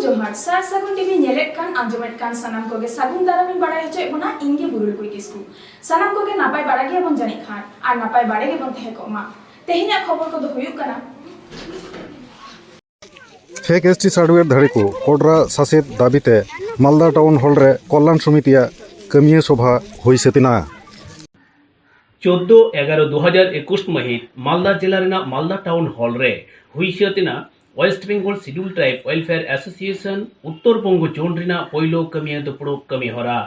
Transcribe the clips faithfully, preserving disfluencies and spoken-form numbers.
ᱡᱚᱦᱟᱨ, ᱥᱟᱨ ᱥᱟᱹᱜᱩᱱ ᱴᱤᱵᱷᱤ ᱧᱮᱞᱮᱫ ᱠᱟᱱ, ᱟᱸᱡᱚᱢᱮᱫ ᱠᱟᱱ ᱥᱟᱱᱟᱢ ᱠᱚᱜᱮ ᱥᱟᱹᱜᱩᱱ ᱫᱟᱨᱟᱢ ᱤᱧ ᱵᱟᱲᱟᱭ ᱦᱚᱪᱚᱭᱮᱫ ᱵᱚᱱᱟ᱾ ᱤᱧ ᱜᱮ ᱵᱩᱨᱩᱞ ᱠᱩᱲᱤ ᱠᱤᱥᱠᱩ᱾ ᱥᱟᱱᱟᱢ ᱠᱚᱜᱮ ᱱᱟᱯᱟᱭ ᱵᱟᱲᱟ ᱜᱮᱭᱟᱵᱚᱱ ᱡᱟᱹᱱᱤᱡ ᱠᱷᱟᱱ, ᱟᱨ ᱱᱟᱯᱟᱭ ᱵᱟᱲᱟ ᱜᱮᱵᱚᱱ ᱛᱟᱦᱮᱸ ᱠᱚᱜ ᱢᱟ᱾ ᱛᱮᱦᱮᱧᱟᱜ ᱠᱷᱚᱵᱚᱨ ᱠᱚᱫᱚ ᱦᱩᱭᱩᱜ ᱠᱟᱱᱟ᱾ ᱯᱷᱮᱠ ᱮᱥ ᱴᱤ ᱥᱟᱨᱴᱤᱯᱷᱤᱠᱮᱴ ᱫᱷᱟᱹᱨᱤ ᱠᱚ ᱠᱚᱰᱨᱟ ᱥᱟᱥᱮᱛ ᱫᱟᱹᱵᱤ ᱛᱮ ᱢᱟᱞᱫᱟ ᱴᱟᱣᱩᱱ ᱦᱚᱞ ᱨᱮ ᱠᱚᱞᱞᱟᱱ ᱥᱚᱢᱤᱛᱤᱭᱟᱜ ᱠᱟᱹᱢᱤᱭᱟᱹ ᱥᱚᱵᱷᱟ ᱦᱩᱭ ᱥᱟᱹᱛ ᱮᱱᱟ᱾ ᱪᱳᱫᱫᱳ ᱮᱜᱟᱨᱚ ᱫᱩ ᱦᱟᱡᱟᱨ ᱮᱠᱩᱥ ᱢᱟᱹᱦᱤᱛ ᱢᱟᱞᱫᱟ ᱡᱮᱞᱟ ᱨᱮᱱᱟᱜ ᱢᱟᱞᱫᱟ ᱴᱟᱣᱩᱱ ᱦᱚᱞ ᱨᱮ ᱦᱩᱭ ᱥᱟᱹᱛ ᱮᱱᱟ west Bengal Sidul tribe welfare association Uttar Banga zone ᱨᱮᱱᱟᱜ ᱯᱳᱭᱞᱳ ᱠᱟᱹᱢᱤᱭᱟᱹ ᱫᱩᱯᱲᱩᱵ ᱠᱟᱹᱢᱤ ᱦᱚᱨᱟ᱾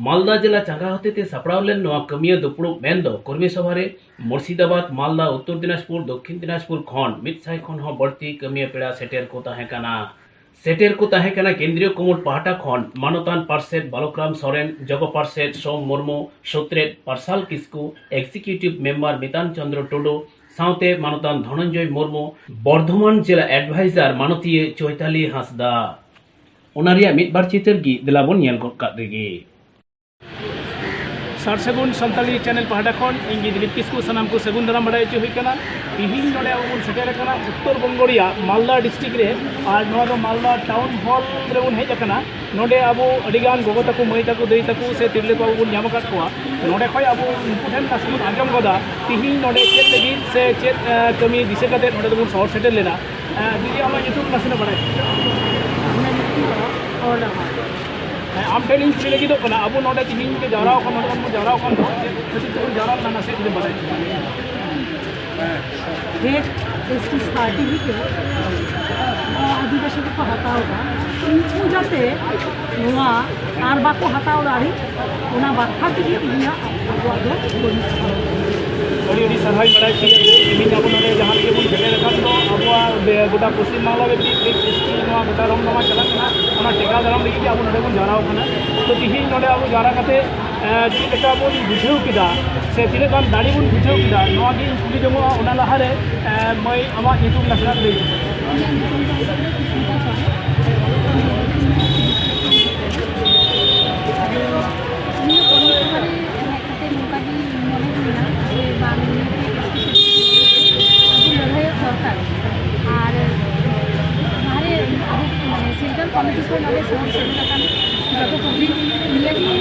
ᱢᱟᱞᱫᱟ ᱡᱮᱞᱟ ᱪᱟᱸᱜᱟ ᱦᱚᱛᱮᱛᱮ ᱥᱟᱯᱲᱟᱣ ᱞᱮᱱ ᱱᱚᱣᱟ ᱠᱟᱹᱢᱤᱭᱟᱹ ᱫᱩᱯᱲᱩᱵ ᱢᱮᱱᱫᱚ ᱠᱚᱨᱢᱤ ᱥᱚᱵᱷᱟ ᱨᱮ ᱢᱩᱨᱥᱤᱫᱟᱵᱟᱫᱽ, ᱢᱟᱞᱫᱟ, ᱩᱛᱛᱚᱨ ᱫᱤᱱᱟᱡᱽᱯᱩᱨ, ᱫᱚᱠᱠᱷᱤᱱ ᱫᱤᱱᱟᱡᱽᱯᱩᱨ ᱠᱷᱚᱱ ᱢᱤᱫ ᱥᱟᱭ ᱠᱷᱚᱱ ᱦᱚᱸ ᱵᱟᱹᱲᱛᱤ ᱠᱟᱹᱢᱤᱭᱟᱹ ᱯᱮᱲᱟ ᱥᱮᱴᱮᱨ ᱠᱚ ᱛᱟᱦᱮᱸ ᱠᱟᱱᱟ᱾ ᱥᱮᱴᱮᱨ ᱠᱚ ᱛᱟᱦᱮᱸ ᱠᱟᱱᱟ ᱠᱮᱱᱫᱨᱤᱭᱚ ᱠᱩᱢᱩᱴ ᱯᱟᱦᱴᱟ ᱠᱷᱚᱱ ᱢᱟᱱᱚᱛᱟᱱ ᱯᱟᱨᱥᱮᱛ ᱵᱟᱞᱚᱠᱨᱟᱢ ᱥᱚᱨᱮᱱ, ᱡᱚᱜᱚ ᱯᱟᱨᱥᱮᱛ ᱥᱳᱢ ᱢᱩᱨᱢᱩ, ᱥᱩᱛᱨᱮᱛ ᱯᱟᱨᱥᱟᱞ ᱠᱤᱥᱠᱩ, ᱮᱠᱡᱤᱠᱤᱭᱩᱴᱤᱵᱷ ᱢᱮᱢᱵᱟᱨ ᱢᱤᱛᱟᱱ ᱪᱚᱸᱫᱽᱨᱚ ᱴᱩᱰᱩ, ᱥᱟᱶᱛᱮ ᱢᱟᱱᱚᱛᱟᱱ ᱫᱷᱚᱱᱚᱱᱡᱚᱭ ᱢᱩᱨᱢᱩ, ᱵᱚᱨᱫᱷᱚᱢᱟᱱ ᱡᱮᱞᱟ ᱮᱰᱵᱷᱟᱭᱡᱟᱨ ᱢᱟᱱᱚᱛᱤᱭᱟᱹ ᱪᱳᱭᱛᱟᱞᱤ ᱦᱟᱸᱥᱫᱟ᱾ ᱚᱱᱟ ᱨᱮᱭᱟᱜ ᱢᱤᱫ ᱵᱟᱨ ᱪᱤᱛᱟᱹᱨ ᱜᱮ ᱫᱮᱞᱟ ᱵᱚᱱ ᱧᱮᱞ ᱜᱚᱫ ᱠᱟᱜ ᱞᱮᱜᱮ᱾ ᱥᱟᱨ ᱥᱟᱹᱜᱩᱱ ᱥᱟᱱᱛᱟᱲᱤ ᱪᱮᱱᱮᱞ ᱯᱟᱦᱴᱟ ᱠᱷᱚᱱ ᱤᱧ ᱜᱮ ᱫᱤᱞᱤᱯ ᱠᱤᱥᱠᱩ ᱥᱟᱱᱟᱢ ᱠᱚ ᱥᱟᱹᱜᱩᱱ ᱫᱟᱨᱟᱢ ᱵᱟᱲᱟᱭ ᱦᱚᱪᱚ ᱦᱩᱭᱩᱜ ᱠᱟᱱᱟ᱾ ᱛᱤᱦᱤᱧ ᱱᱚᱰᱮ ᱟᱵᱚ ᱵᱚᱱ ᱥᱮᱴᱮᱨ ᱟᱠᱟᱱᱟ ᱩᱛᱛᱚᱨ ᱵᱚᱝᱜᱚ ᱨᱮᱭᱟᱜ ᱢᱟᱞᱫᱟ ᱰᱤᱥᱴᱨᱤᱠᱴ ᱨᱮ, ᱟᱨ ᱱᱚᱣᱟ ᱫᱚ ᱢᱟᱞᱫᱟ ᱴᱟᱣᱩᱱ ᱦᱚᱞ ᱨᱮᱵᱚᱱ ᱦᱮᱡ ᱟᱠᱟᱱᱟ᱾ ᱱᱚᱰᱮ ᱟᱵᱚ ᱟᱹᱰᱤᱜᱟᱱ ᱜᱚᱜᱚ ᱛᱟᱠᱚ, ᱢᱟᱹᱭ ᱛᱟᱠᱚ, ᱫᱟᱹᱭ ᱛᱟᱠᱚ ᱥᱮ ᱛᱤᱨᱞᱟᱹ ᱠᱚ ᱟᱵᱚ ᱵᱚᱱ ᱧᱟᱢ ᱟᱠᱟᱫ ᱠᱚᱣᱟ᱾ ᱱᱚᱰᱮ ᱠᱷᱚᱱ ᱟᱵᱚ ᱩᱱᱠᱩ ᱴᱷᱮᱱ ᱱᱟᱥᱮ ᱵᱚᱱ ᱟᱸᱡᱚᱢ ᱜᱚᱫᱟ ᱛᱤᱦᱤᱧ ᱱᱚᱰᱮ ᱪᱮᱫ ᱞᱟᱹᱜᱤᱫ ᱥᱮ ᱪᱮᱫ, ᱮ, ᱠᱟᱹᱢᱤ ᱫᱤᱥᱟᱹ ᱠᱟᱛᱮ ᱱᱚᱰᱮ ᱫᱚᱵᱚᱱ ᱥᱚᱦᱚᱨ ᱥᱮᱴᱮᱨ ᱞᱮᱱᱟ᱾ ᱮ, ᱫᱤᱫᱤ, ᱟᱢᱟᱜ ᱧᱩᱛᱩᱢ ᱱᱟᱥᱮᱱᱟᱜ ᱵᱟᱲᱟᱭ? ᱤᱧᱟᱹᱜ ᱧᱩᱛᱩᱢ ᱫᱚ ᱦᱚᱨ ᱰᱟᱦᱟᱨ᱾ ᱦᱮᱸ, ᱟᱢ ᱴᱷᱮᱱ ᱤᱧ ᱠᱩᱞᱤ ᱞᱟᱹᱜᱤᱫᱚᱜ ᱠᱟᱱᱟ, ᱟᱵᱚ ᱱᱚᱰᱮ ᱛᱤᱦᱤᱧ ᱵᱚᱱ ᱡᱟᱣᱨᱟ ᱟᱠᱟᱱ, ᱱᱚᱰᱮ ᱵᱚᱱ ᱡᱟᱣᱨᱟ ᱟᱠᱟᱱ ᱫᱚ ᱪᱮᱫ ᱠᱷᱟᱹᱛᱤᱨ ᱛᱮᱵᱚᱱ ᱡᱟᱣᱨᱟ ᱞᱮᱱᱟ, ᱱᱟᱥᱮ ᱡᱩᱫᱤᱢ ᱵᱟᱲᱟᱭ ᱠᱷᱟᱱ? ᱯᱷᱮᱠ ᱮᱥ ᱴᱤ ᱥᱟᱨᱴᱤᱯᱷᱤᱠᱮᱴ ᱟᱹᱫᱤᱵᱟᱹᱥᱤ ᱠᱚᱠᱚ ᱦᱟᱛᱟᱣ ᱮᱫᱟ, ᱩᱱᱠᱩ ᱡᱟᱛᱮ ᱱᱚᱣᱟ ᱟᱨ ᱵᱟᱠᱚ ᱦᱟᱛᱟᱣ ᱫᱟᱲᱮᱜ, ᱚᱱᱟ ᱵᱟᱠᱷᱨᱟ ᱛᱮᱜᱮ ᱤᱧᱟᱹᱜ ᱟᱵᱚᱣᱟᱜ ᱫᱚ ᱠᱟᱹᱢᱤ ᱪᱟᱞᱟᱣ ᱠᱟᱱᱟ᱾ ᱟᱹᱰᱤ ᱟᱹᱰᱤ ᱥᱟᱨᱦᱟᱣ ᱤᱧ ᱵᱟᱲᱟᱭ ᱦᱚᱪᱚᱭᱮᱫ ᱡᱮ ᱛᱮᱦᱮᱧ ᱟᱵᱚ ᱱᱚᱰᱮ ᱡᱟᱦᱟᱸ ᱞᱟᱹᱜᱤᱫ ᱵᱚᱱ ᱥᱮᱴᱮᱨ ᱟᱠᱟᱱ ᱫᱚ ᱟᱵᱚᱣᱟᱜ ᱵᱮ-, ᱜᱚᱴᱟ ᱯᱚᱥᱪᱤᱢ ᱵᱟᱝᱞᱟ ᱵᱮᱯᱤ ᱯᱷᱮᱠ ᱮᱥ ᱴᱤ ᱱᱚᱣᱟ ᱜᱚᱴᱟ ᱨᱚᱢ ᱱᱚᱣᱟ ᱪᱟᱞᱟᱜ ᱠᱟᱱᱟ, ᱚᱱᱟ ᱴᱮᱠᱟᱣ ᱫᱟᱨᱟᱢ ᱞᱟᱹᱜᱤᱫ ᱜᱮ ᱟᱵᱚ ᱱᱚᱰᱮ ᱵᱚᱱ ᱡᱟᱣᱨᱟ ᱟᱠᱟᱱᱟ᱾ ᱛᱚ ᱛᱮᱦᱮᱧ ᱱᱚᱰᱮ ᱟᱵᱚ ᱡᱟᱣᱨᱟ ᱠᱟᱛᱮ ᱮ, ᱪᱮᱫ ᱞᱮᱠᱟ ᱵᱚᱱ ᱵᱩᱡᱷᱟᱹᱣ ᱠᱮᱫᱟ ᱥᱮ ᱛᱤᱱᱟᱹᱜ ᱜᱟᱱ ᱫᱟᱲᱮ ᱵᱚᱱ ᱵᱩᱡᱷᱟᱹᱣ ᱠᱮᱫᱟ, ᱱᱚᱣᱟ ᱜᱮ ᱤᱧ ᱠᱩᱞᱤ ᱡᱚᱝᱚᱜᱼᱟ᱾ ᱚᱱᱟ ᱞᱟᱦᱟᱨᱮ, ᱮ, ᱢᱟᱹᱭ, ᱟᱢᱟᱜ ᱧᱩᱛᱩᱢ ᱱᱟᱥᱮᱱᱟᱜ ᱞᱟᱹᱭ ᱢᱮ᱾ ᱤᱧᱟᱹᱜ ᱧᱩᱛᱩᱢ ᱫᱚ ᱦᱩᱭᱩᱜ ᱠᱟᱱᱟ ᱥᱩᱥᱢᱤᱛᱟ ᱥᱚᱨᱮᱱ᱾ ᱟᱫᱚ ᱱᱤᱭᱟᱹ ᱯᱚᱨᱚᱵᱽ ᱥᱚᱵᱷᱟ ᱨᱮ ᱦᱮᱡ ᱠᱟᱛᱮ ᱱᱚᱝᱠᱟ ᱜᱮ ᱢᱚᱱᱮ ᱦᱩᱭᱱᱟ ᱡᱮ ᱵᱟᱝ, ᱱᱤᱭᱟᱹ ᱠᱚ ᱟᱵᱚ ᱞᱟᱹᱲᱦᱟᱹᱭᱚᱜ ᱫᱚᱨᱠᱟᱨ᱾ ᱟᱨ ᱵᱟᱦᱨᱮ ᱟᱵᱚ ᱢᱟᱱᱮ ᱠᱚᱢᱤᱴᱤ ᱠᱚ ᱱᱚᱰᱮ ᱥᱚᱦᱚᱨ ᱥᱮᱴᱮᱨ ᱟᱠᱟᱱ ᱡᱚᱛᱚ ᱠᱚᱜᱮ ᱱᱤᱭᱟᱹ ᱜᱮ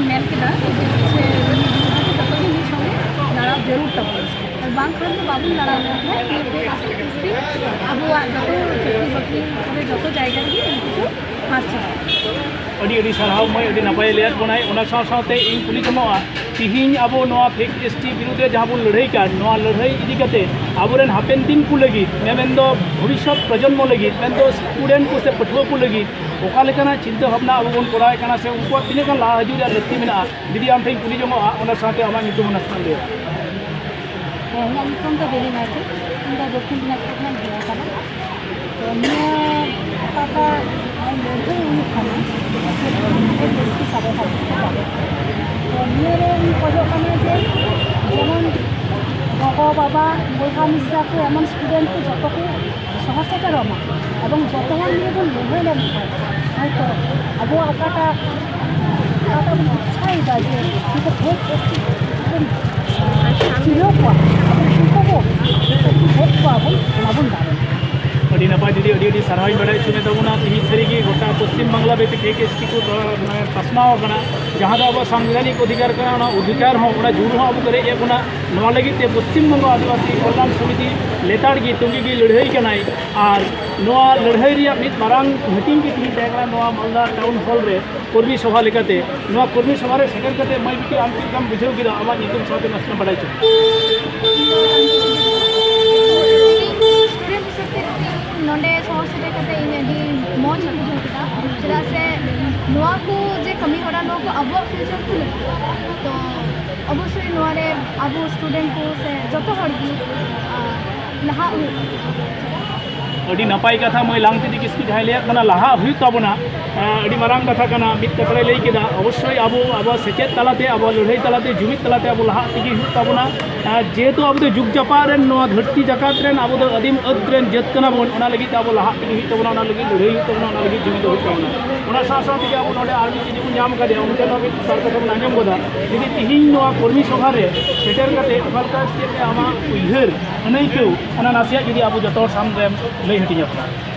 ᱢᱮᱱ ᱠᱮᱫᱟ ᱡᱮ ᱦᱚᱪᱪᱷᱮ ᱱᱤᱭᱟᱹ ᱫᱤᱱ ᱨᱮ ᱡᱚᱛᱚ ᱜᱮ ᱢᱤᱫ ᱥᱚᱸᱜᱮ ᱫᱟᱬᱟ ᱡᱟᱹᱨᱩᱲ ᱛᱟᱵᱚᱱ, ᱟᱨ ᱵᱟᱝᱠᱷᱟᱱ ᱫᱚ ᱵᱟᱵᱚᱱ ᱫᱟᱬᱟ ᱞᱮᱠᱷᱟᱱ ᱱᱤᱭᱟᱹ ᱯᱷᱮᱠ ᱮᱥ ᱴᱤ ᱟᱵᱚᱣᱟᱜ ᱡᱚᱛᱚ ᱪᱟᱹᱠᱨᱤ ᱵᱟᱹᱠᱨᱤ ᱠᱚᱨᱮ ᱡᱚᱛᱚ ᱡᱟᱭᱜᱟ ᱨᱮᱜᱮ ᱩᱱᱠᱩ ᱠᱚ ᱦᱟᱨ ᱪᱟᱵᱟᱜᱼᱟ᱾ ᱟᱹᱰᱤ ᱟᱹᱰᱤ ᱥᱟᱨᱦᱟᱣ ᱢᱟᱹᱭ, ᱟᱹᱰᱤ ᱱᱟᱯᱟᱭ ᱞᱟᱹᱭᱟᱫ ᱵᱚᱱᱟᱭ᱾ ᱚᱱᱟ ᱥᱟᱶ ᱥᱟᱶᱛᱮ ᱤᱧ ᱠᱩᱞᱤ ᱡᱚᱝᱚᱜᱼᱟ, ᱛᱤᱦᱤᱧ ᱟᱵᱚ ᱱᱚᱣᱟ ᱯᱷᱮᱠ ᱮᱥ ᱴᱤ ᱵᱤᱨᱩᱫᱷ ᱨᱮ ᱡᱟᱦᱟᱸ ᱵᱚᱱ ᱞᱟᱹᱲᱦᱟᱹᱭ ᱠᱟᱱ, ᱱᱚᱣᱟ ᱞᱟᱹᱲᱦᱟᱹᱭ ᱤᱫᱤ ᱠᱟᱛᱮ ᱟᱵᱚᱨᱮᱱ ᱦᱟᱯᱮᱱ ᱫᱤᱱ ᱠᱚ ᱞᱟᱹᱜᱤᱫ, ᱢᱮᱱᱫᱚ ᱵᱷᱚᱵᱤᱥᱥᱚᱛ ᱯᱨᱚᱡᱚᱱᱢᱚ ᱞᱟᱹᱜᱤᱫ, ᱢᱮᱱᱫᱚ ᱥᱴᱩᱰᱮᱱᱴ ᱠᱚ ᱥᱮ ᱯᱟᱹᱴᱷᱩᱣᱟᱹ ᱠᱚ ᱞᱟᱹᱜᱤᱫ ᱚᱠᱟ ᱞᱮᱠᱟᱱᱟᱜ ᱪᱤᱱᱛᱟᱹ ᱵᱷᱟᱵᱽᱱᱟ ᱟᱵᱚ ᱵᱚᱱ ᱠᱚᱨᱟᱣᱮᱫ ᱠᱟᱱᱟ ᱥᱮ ᱩᱱᱠᱩᱣᱟᱜ ᱛᱤᱱᱟᱹᱜ ᱜᱟᱱ ᱞᱟᱦᱟ ᱦᱤᱡᱩᱜ ᱨᱮᱭᱟᱜ ᱞᱟᱹᱠᱛᱤ ᱢᱮᱱᱟᱜᱼᱟ? ᱡᱩᱫᱤ ᱟᱢ ᱴᱷᱮᱱ ᱠᱩᱞᱤ ᱡᱚᱝᱚᱜᱼᱟ, ᱚᱱᱟ ᱥᱟᱶᱛᱮ ᱟᱢᱟᱜ ᱧᱩᱛᱩᱢ ᱦᱚᱸ ᱱᱟᱥᱮᱱᱟᱜ ᱞᱟᱹᱭᱟ᱾ ᱦᱮᱸ, ᱤᱧᱟᱹᱜ ᱧᱩᱛᱩᱢ ᱫᱚ ᱵᱮᱞᱤ ᱢᱟᱨᱰᱤ᱾ ᱤᱧ ᱫᱚ ᱫᱚᱠᱠᱷᱤᱱ ᱫᱤᱱᱟᱡᱽᱯᱩᱨ ᱠᱷᱚᱱᱟᱜ ᱤᱧ ᱦᱮᱡ ᱟᱠᱟᱱᱟ᱾ ᱛᱚ ᱱᱤᱭᱟᱹ ᱚᱠᱟᱴᱟᱜ ᱞᱟᱹᱲᱦᱟᱹᱭ ᱦᱩᱭᱩᱜ ᱠᱟᱱᱟ, ᱡᱮ ᱡᱟᱹᱥᱛᱤ ᱥᱟᱵᱮ ᱠᱟᱱᱟ᱾ ᱛᱚ ᱱᱤᱭᱟᱹ ᱨᱮ ᱤᱧ ᱠᱷᱚᱡᱚᱜ ᱠᱟᱱᱟ ᱡᱮ ᱡᱮᱢᱚᱱ ᱜᱚᱜᱚ, ᱵᱟᱵᱟ, ᱵᱚᱭᱦᱟ, ᱢᱤᱥᱨᱟ ᱠᱚ, ᱮᱢᱚᱱ ᱥᱴᱩᱰᱮᱱᱴ ᱠᱚ ᱡᱚᱛᱚ ᱠᱚ ᱥᱚᱦᱚᱨ ᱥᱮᱴᱮᱨᱚᱜ ᱢᱟ ᱮᱵᱚᱝ ᱡᱚᱛᱚ ᱦᱚᱲ ᱱᱤᱭᱟᱹ ᱵᱚᱱ ᱞᱟᱹᱲᱦᱟᱹᱭ ᱞᱮᱱᱠᱷᱟᱱ ᱦᱚᱭᱛᱚ ᱟᱵᱚᱣᱟᱜ ᱚᱠᱟᱴᱟᱜ, ᱚᱠᱟᱴᱟᱜ ᱵᱚᱱ ᱤᱪᱪᱷᱟᱭᱮᱫᱟ ᱡᱮ ᱱᱩᱠᱩ ᱯᱷᱮᱠ ᱮᱥ ᱴᱤ ᱵᱚᱱ ᱪᱤᱱᱦᱟᱹᱣ ᱠᱚᱣᱟ, ᱮᱵᱚᱝ ᱩᱱᱠᱩ ᱠᱚ ᱥᱟᱨᱴᱤᱯᱷᱤᱠᱮᱴ ᱠᱚᱣᱟ ᱵᱚᱱ, ᱚᱱᱟ ᱵᱚᱱ ᱫᱟᱲᱮᱭᱟᱜᱼᱟ᱾ ᱟᱹᱰᱤ ᱱᱟᱯᱟᱭ ᱫᱤᱫᱤ, ᱟᱹᱰᱤ ᱟᱹᱰᱤ ᱥᱟᱨᱦᱟᱣᱤᱧ ᱵᱟᱲᱟᱭ ᱦᱚᱪᱚ ᱢᱮ ᱛᱟᱵᱚᱱᱟ᱾ ᱛᱤᱦᱤᱧ ᱥᱟᱹᱨᱤᱜᱮ ᱜᱚᱴᱟ ᱯᱚᱥᱪᱤᱢ ᱵᱟᱝᱞᱟ ᱵᱮᱯᱤ ᱯᱷᱮᱠ ᱮᱥ ᱴᱤ ᱠᱚ ᱯᱟᱥᱱᱟᱣ ᱟᱠᱟᱱᱟ, ᱡᱟᱦᱟᱸ ᱫᱚ ᱟᱵᱚᱣᱟᱜ ᱥᱟᱝᱵᱤᱫᱷᱟᱱᱤᱠ ᱚᱫᱷᱤᱠᱟᱨ ᱠᱟᱱᱟ᱾ ᱚᱱᱟ ᱚᱫᱷᱤᱠᱟᱨ ᱦᱚᱸ, ᱚᱱᱟ ᱡᱩᱲᱩ ᱦᱚᱸ ᱟᱵᱚ ᱠᱚ ᱨᱮᱡ ᱮᱫ ᱵᱚᱱᱟ᱾ ᱱᱚᱣᱟ ᱞᱟᱹᱜᱤᱫ ᱛᱮ ᱯᱚᱥᱪᱤᱢ ᱵᱚᱝᱜᱚ ᱟᱹᱫᱤᱵᱟᱹᱥᱤ ᱠᱚᱞᱭᱟᱱ ᱥᱚᱢᱤᱛᱤ ᱞᱮᱛᱟᱲ ᱜᱮ ᱛᱩᱸᱜᱤ ᱜᱮ ᱞᱟᱹᱲᱦᱟᱹᱭ ᱠᱟᱱᱟᱭ᱾ ᱟᱨ ᱱᱚᱣᱟ ᱞᱟᱹᱲᱦᱟᱹᱭ ᱨᱮᱭᱟᱜ ᱢᱤᱫ ᱢᱟᱨᱟᱝ ᱦᱟᱹᱴᱤᱧ ᱜᱮ ᱛᱤᱦᱤᱧ ᱛᱟᱦᱮᱸ ᱠᱟᱱᱟ ᱱᱚᱣᱟ ᱢᱟᱞᱫᱟ ᱴᱟᱣᱩᱱ ᱦᱚᱞ ᱨᱮ ᱠᱚᱨᱢᱤ ᱥᱚᱵᱷᱟ ᱞᱮᱠᱟᱛᱮ᱾ ᱱᱚᱣᱟ ᱠᱚᱨᱢᱤ ᱥᱚᱵᱷᱟ ᱨᱮ ᱥᱮᱴᱮᱨ ᱠᱟᱛᱮ ᱢᱟᱹᱭ ᱵᱤᱴᱤ ᱟᱢ ᱪᱮᱫ ᱞᱮᱠᱟᱢ ᱵᱩᱡᱷᱟᱹᱣ ᱠᱮᱫᱟ? ᱟᱢᱟᱜ ᱧᱩᱛᱩᱢ ᱥᱟᱶᱛᱮ ᱱᱟᱥᱮᱱᱟᱜ ᱵᱟᱰᱟᱭ ᱦᱚᱪᱚ᱾ ᱤᱧ ᱥᱴᱩᱰᱮᱱᱴ ᱦᱤᱥᱟᱹᱵ ᱛᱮ ᱱᱚᱰᱮ ᱥᱚᱦᱚᱨ ᱥᱮᱴᱮᱨ ᱠᱟᱛᱮ ᱤᱧ ᱟᱹᱰᱤ ᱢᱚᱡᱽ ᱤᱧ ᱵᱩᱡᱷᱟᱹᱣ ᱠᱮᱫᱟ, ᱪᱮᱫᱟᱜ ᱥᱮ ᱱᱚᱣᱟ ᱠᱚ ᱡᱮ ᱠᱟᱹᱢᱤ ᱦᱚᱨᱟ, ᱱᱚᱣᱟ ᱠᱚ ᱟᱵᱚᱣᱟᱜ ᱯᱷᱤᱭᱩᱪᱟᱨ ᱠᱚ ᱞᱟᱹᱜᱤᱫ᱾ ᱛᱚ ᱚᱵᱚᱥᱥᱳᱭ ᱱᱚᱣᱟ ᱨᱮ ᱟᱵᱚ ᱥᱴᱩᱰᱮᱱᱴ ᱠᱚ ᱥᱮ ᱡᱚᱛᱚ ᱦᱚᱲ ᱜᱮ, ᱟᱨ, ᱞᱟᱦᱟᱜ ᱦᱩᱭᱩᱜ ᱛᱟᱵᱚᱱᱟ᱾ ᱟᱹᱰᱤ ᱱᱟᱯᱟᱭ ᱠᱟᱛᱷᱟ ᱢᱟᱹᱭ ᱞᱟᱝᱛᱤᱛᱤ ᱠᱤᱥᱠᱩ ᱡᱟᱦᱟᱸᱭ ᱞᱟᱹᱭᱟᱫ ᱵᱚᱱᱟ, ᱞᱟᱦᱟᱜ ᱦᱩᱭᱩᱜ ᱛᱟᱵᱚᱱᱟ᱾ ᱟᱹᱰᱤ ᱢᱟᱨᱟᱝ ᱠᱟᱛᱷᱟ ᱠᱟᱱᱟ, ᱢᱤᱫ ᱠᱟᱛᱷᱟ ᱨᱮ ᱞᱟᱹᱭ ᱠᱮᱫᱟ᱾ ᱚᱵᱚᱥᱥᱳᱭ ᱟᱵᱚ ᱟᱵᱚᱣᱟᱜ ᱥᱮᱪᱮᱫ ᱛᱟᱞᱟᱛᱮ, ᱟᱵᱚᱣᱟᱜ ᱞᱟᱹᱲᱦᱟᱹᱭ ᱛᱟᱞᱟᱛᱮ, ᱡᱩᱢᱤᱫ ᱛᱟᱞᱟᱛᱮ ᱟᱵᱚ ᱞᱟᱦᱟᱜ ᱛᱮᱜᱮ ᱦᱩᱭᱩᱜ ᱛᱟᱵᱚᱱᱟ᱾ ᱡᱮᱦᱮᱛᱩ ᱟᱵᱚ ᱫᱚ ᱡᱩᱜᱽ ᱡᱟᱯᱟᱜ ᱨᱮᱱ, ᱱᱚᱣᱟ ᱫᱷᱟᱹᱨᱛᱤ ᱡᱟᱠᱟᱛ ᱨᱮᱱ ᱟᱵᱚ ᱫᱚ ᱟᱹᱫᱤᱢ ᱟᱹᱫ ᱨᱮᱱ ᱡᱟᱹᱛ ᱠᱟᱱᱟ ᱵᱚᱱ᱾ ᱚᱱᱟ ᱞᱟᱹᱜᱤᱫ ᱛᱮ ᱟᱵᱚ ᱞᱟᱦᱟᱜ ᱛᱮᱜᱮ ᱦᱩᱭᱩᱜ ᱛᱟᱵᱚᱱᱟ, ᱚᱱᱟ ᱞᱟᱹᱜᱤᱫ ᱞᱟᱹᱲᱦᱟᱹᱭ ᱦᱩᱭᱩᱜ ᱛᱟᱵᱚᱱᱟ, ᱚᱱᱟ ᱞᱟᱹᱜᱤᱫ ᱡᱩᱢᱤᱫ ᱦᱩᱭᱩᱜ ᱛᱟᱵᱚᱱᱟ᱾ ᱚᱱᱟ ᱥᱟᱶ ᱥᱟᱶ ᱛᱮᱜᱮ ᱟᱵᱚ ᱱᱚᱰᱮ ᱟᱨ ᱢᱤᱫ ᱪᱤᱡ ᱵᱚᱱ ᱧᱟᱢ ᱟᱠᱟᱫᱮᱭᱟ, ᱚᱱᱛᱮ ᱦᱚᱸ ᱢᱤᱫ ᱵᱟᱨ ᱠᱟᱛᱷᱟ ᱵᱚᱱ ᱟᱸᱡᱚᱢ ᱜᱚᱫᱟ᱾ ᱡᱩᱫᱤ ᱛᱤᱦᱤᱧ ᱱᱚᱣᱟ ᱠᱚᱨᱢᱤ ᱥᱚᱵᱷᱟ ᱨᱮ ᱥᱮᱴᱮᱨ ᱠᱟᱛᱮ ᱚᱠᱟ ᱞᱮᱠᱟ ᱪᱮᱫ ᱞᱮᱠᱟ ᱟᱢᱟᱜ ᱩᱭᱦᱟᱹᱨ ᱟᱹᱱᱟᱹᱭᱠᱟᱹᱣ, ᱚᱱᱟ ᱱᱟᱥᱮᱭᱟᱜ ᱡᱩᱫᱤ ᱟᱵᱚ ᱡᱚᱛᱚ ᱦᱚᱲ ᱥᱟᱢᱟᱝ ᱨᱮᱢ ᱞᱟᱹᱭ ᱦᱟᱹᱴᱤᱧ ᱟᱵᱚᱱᱟ᱾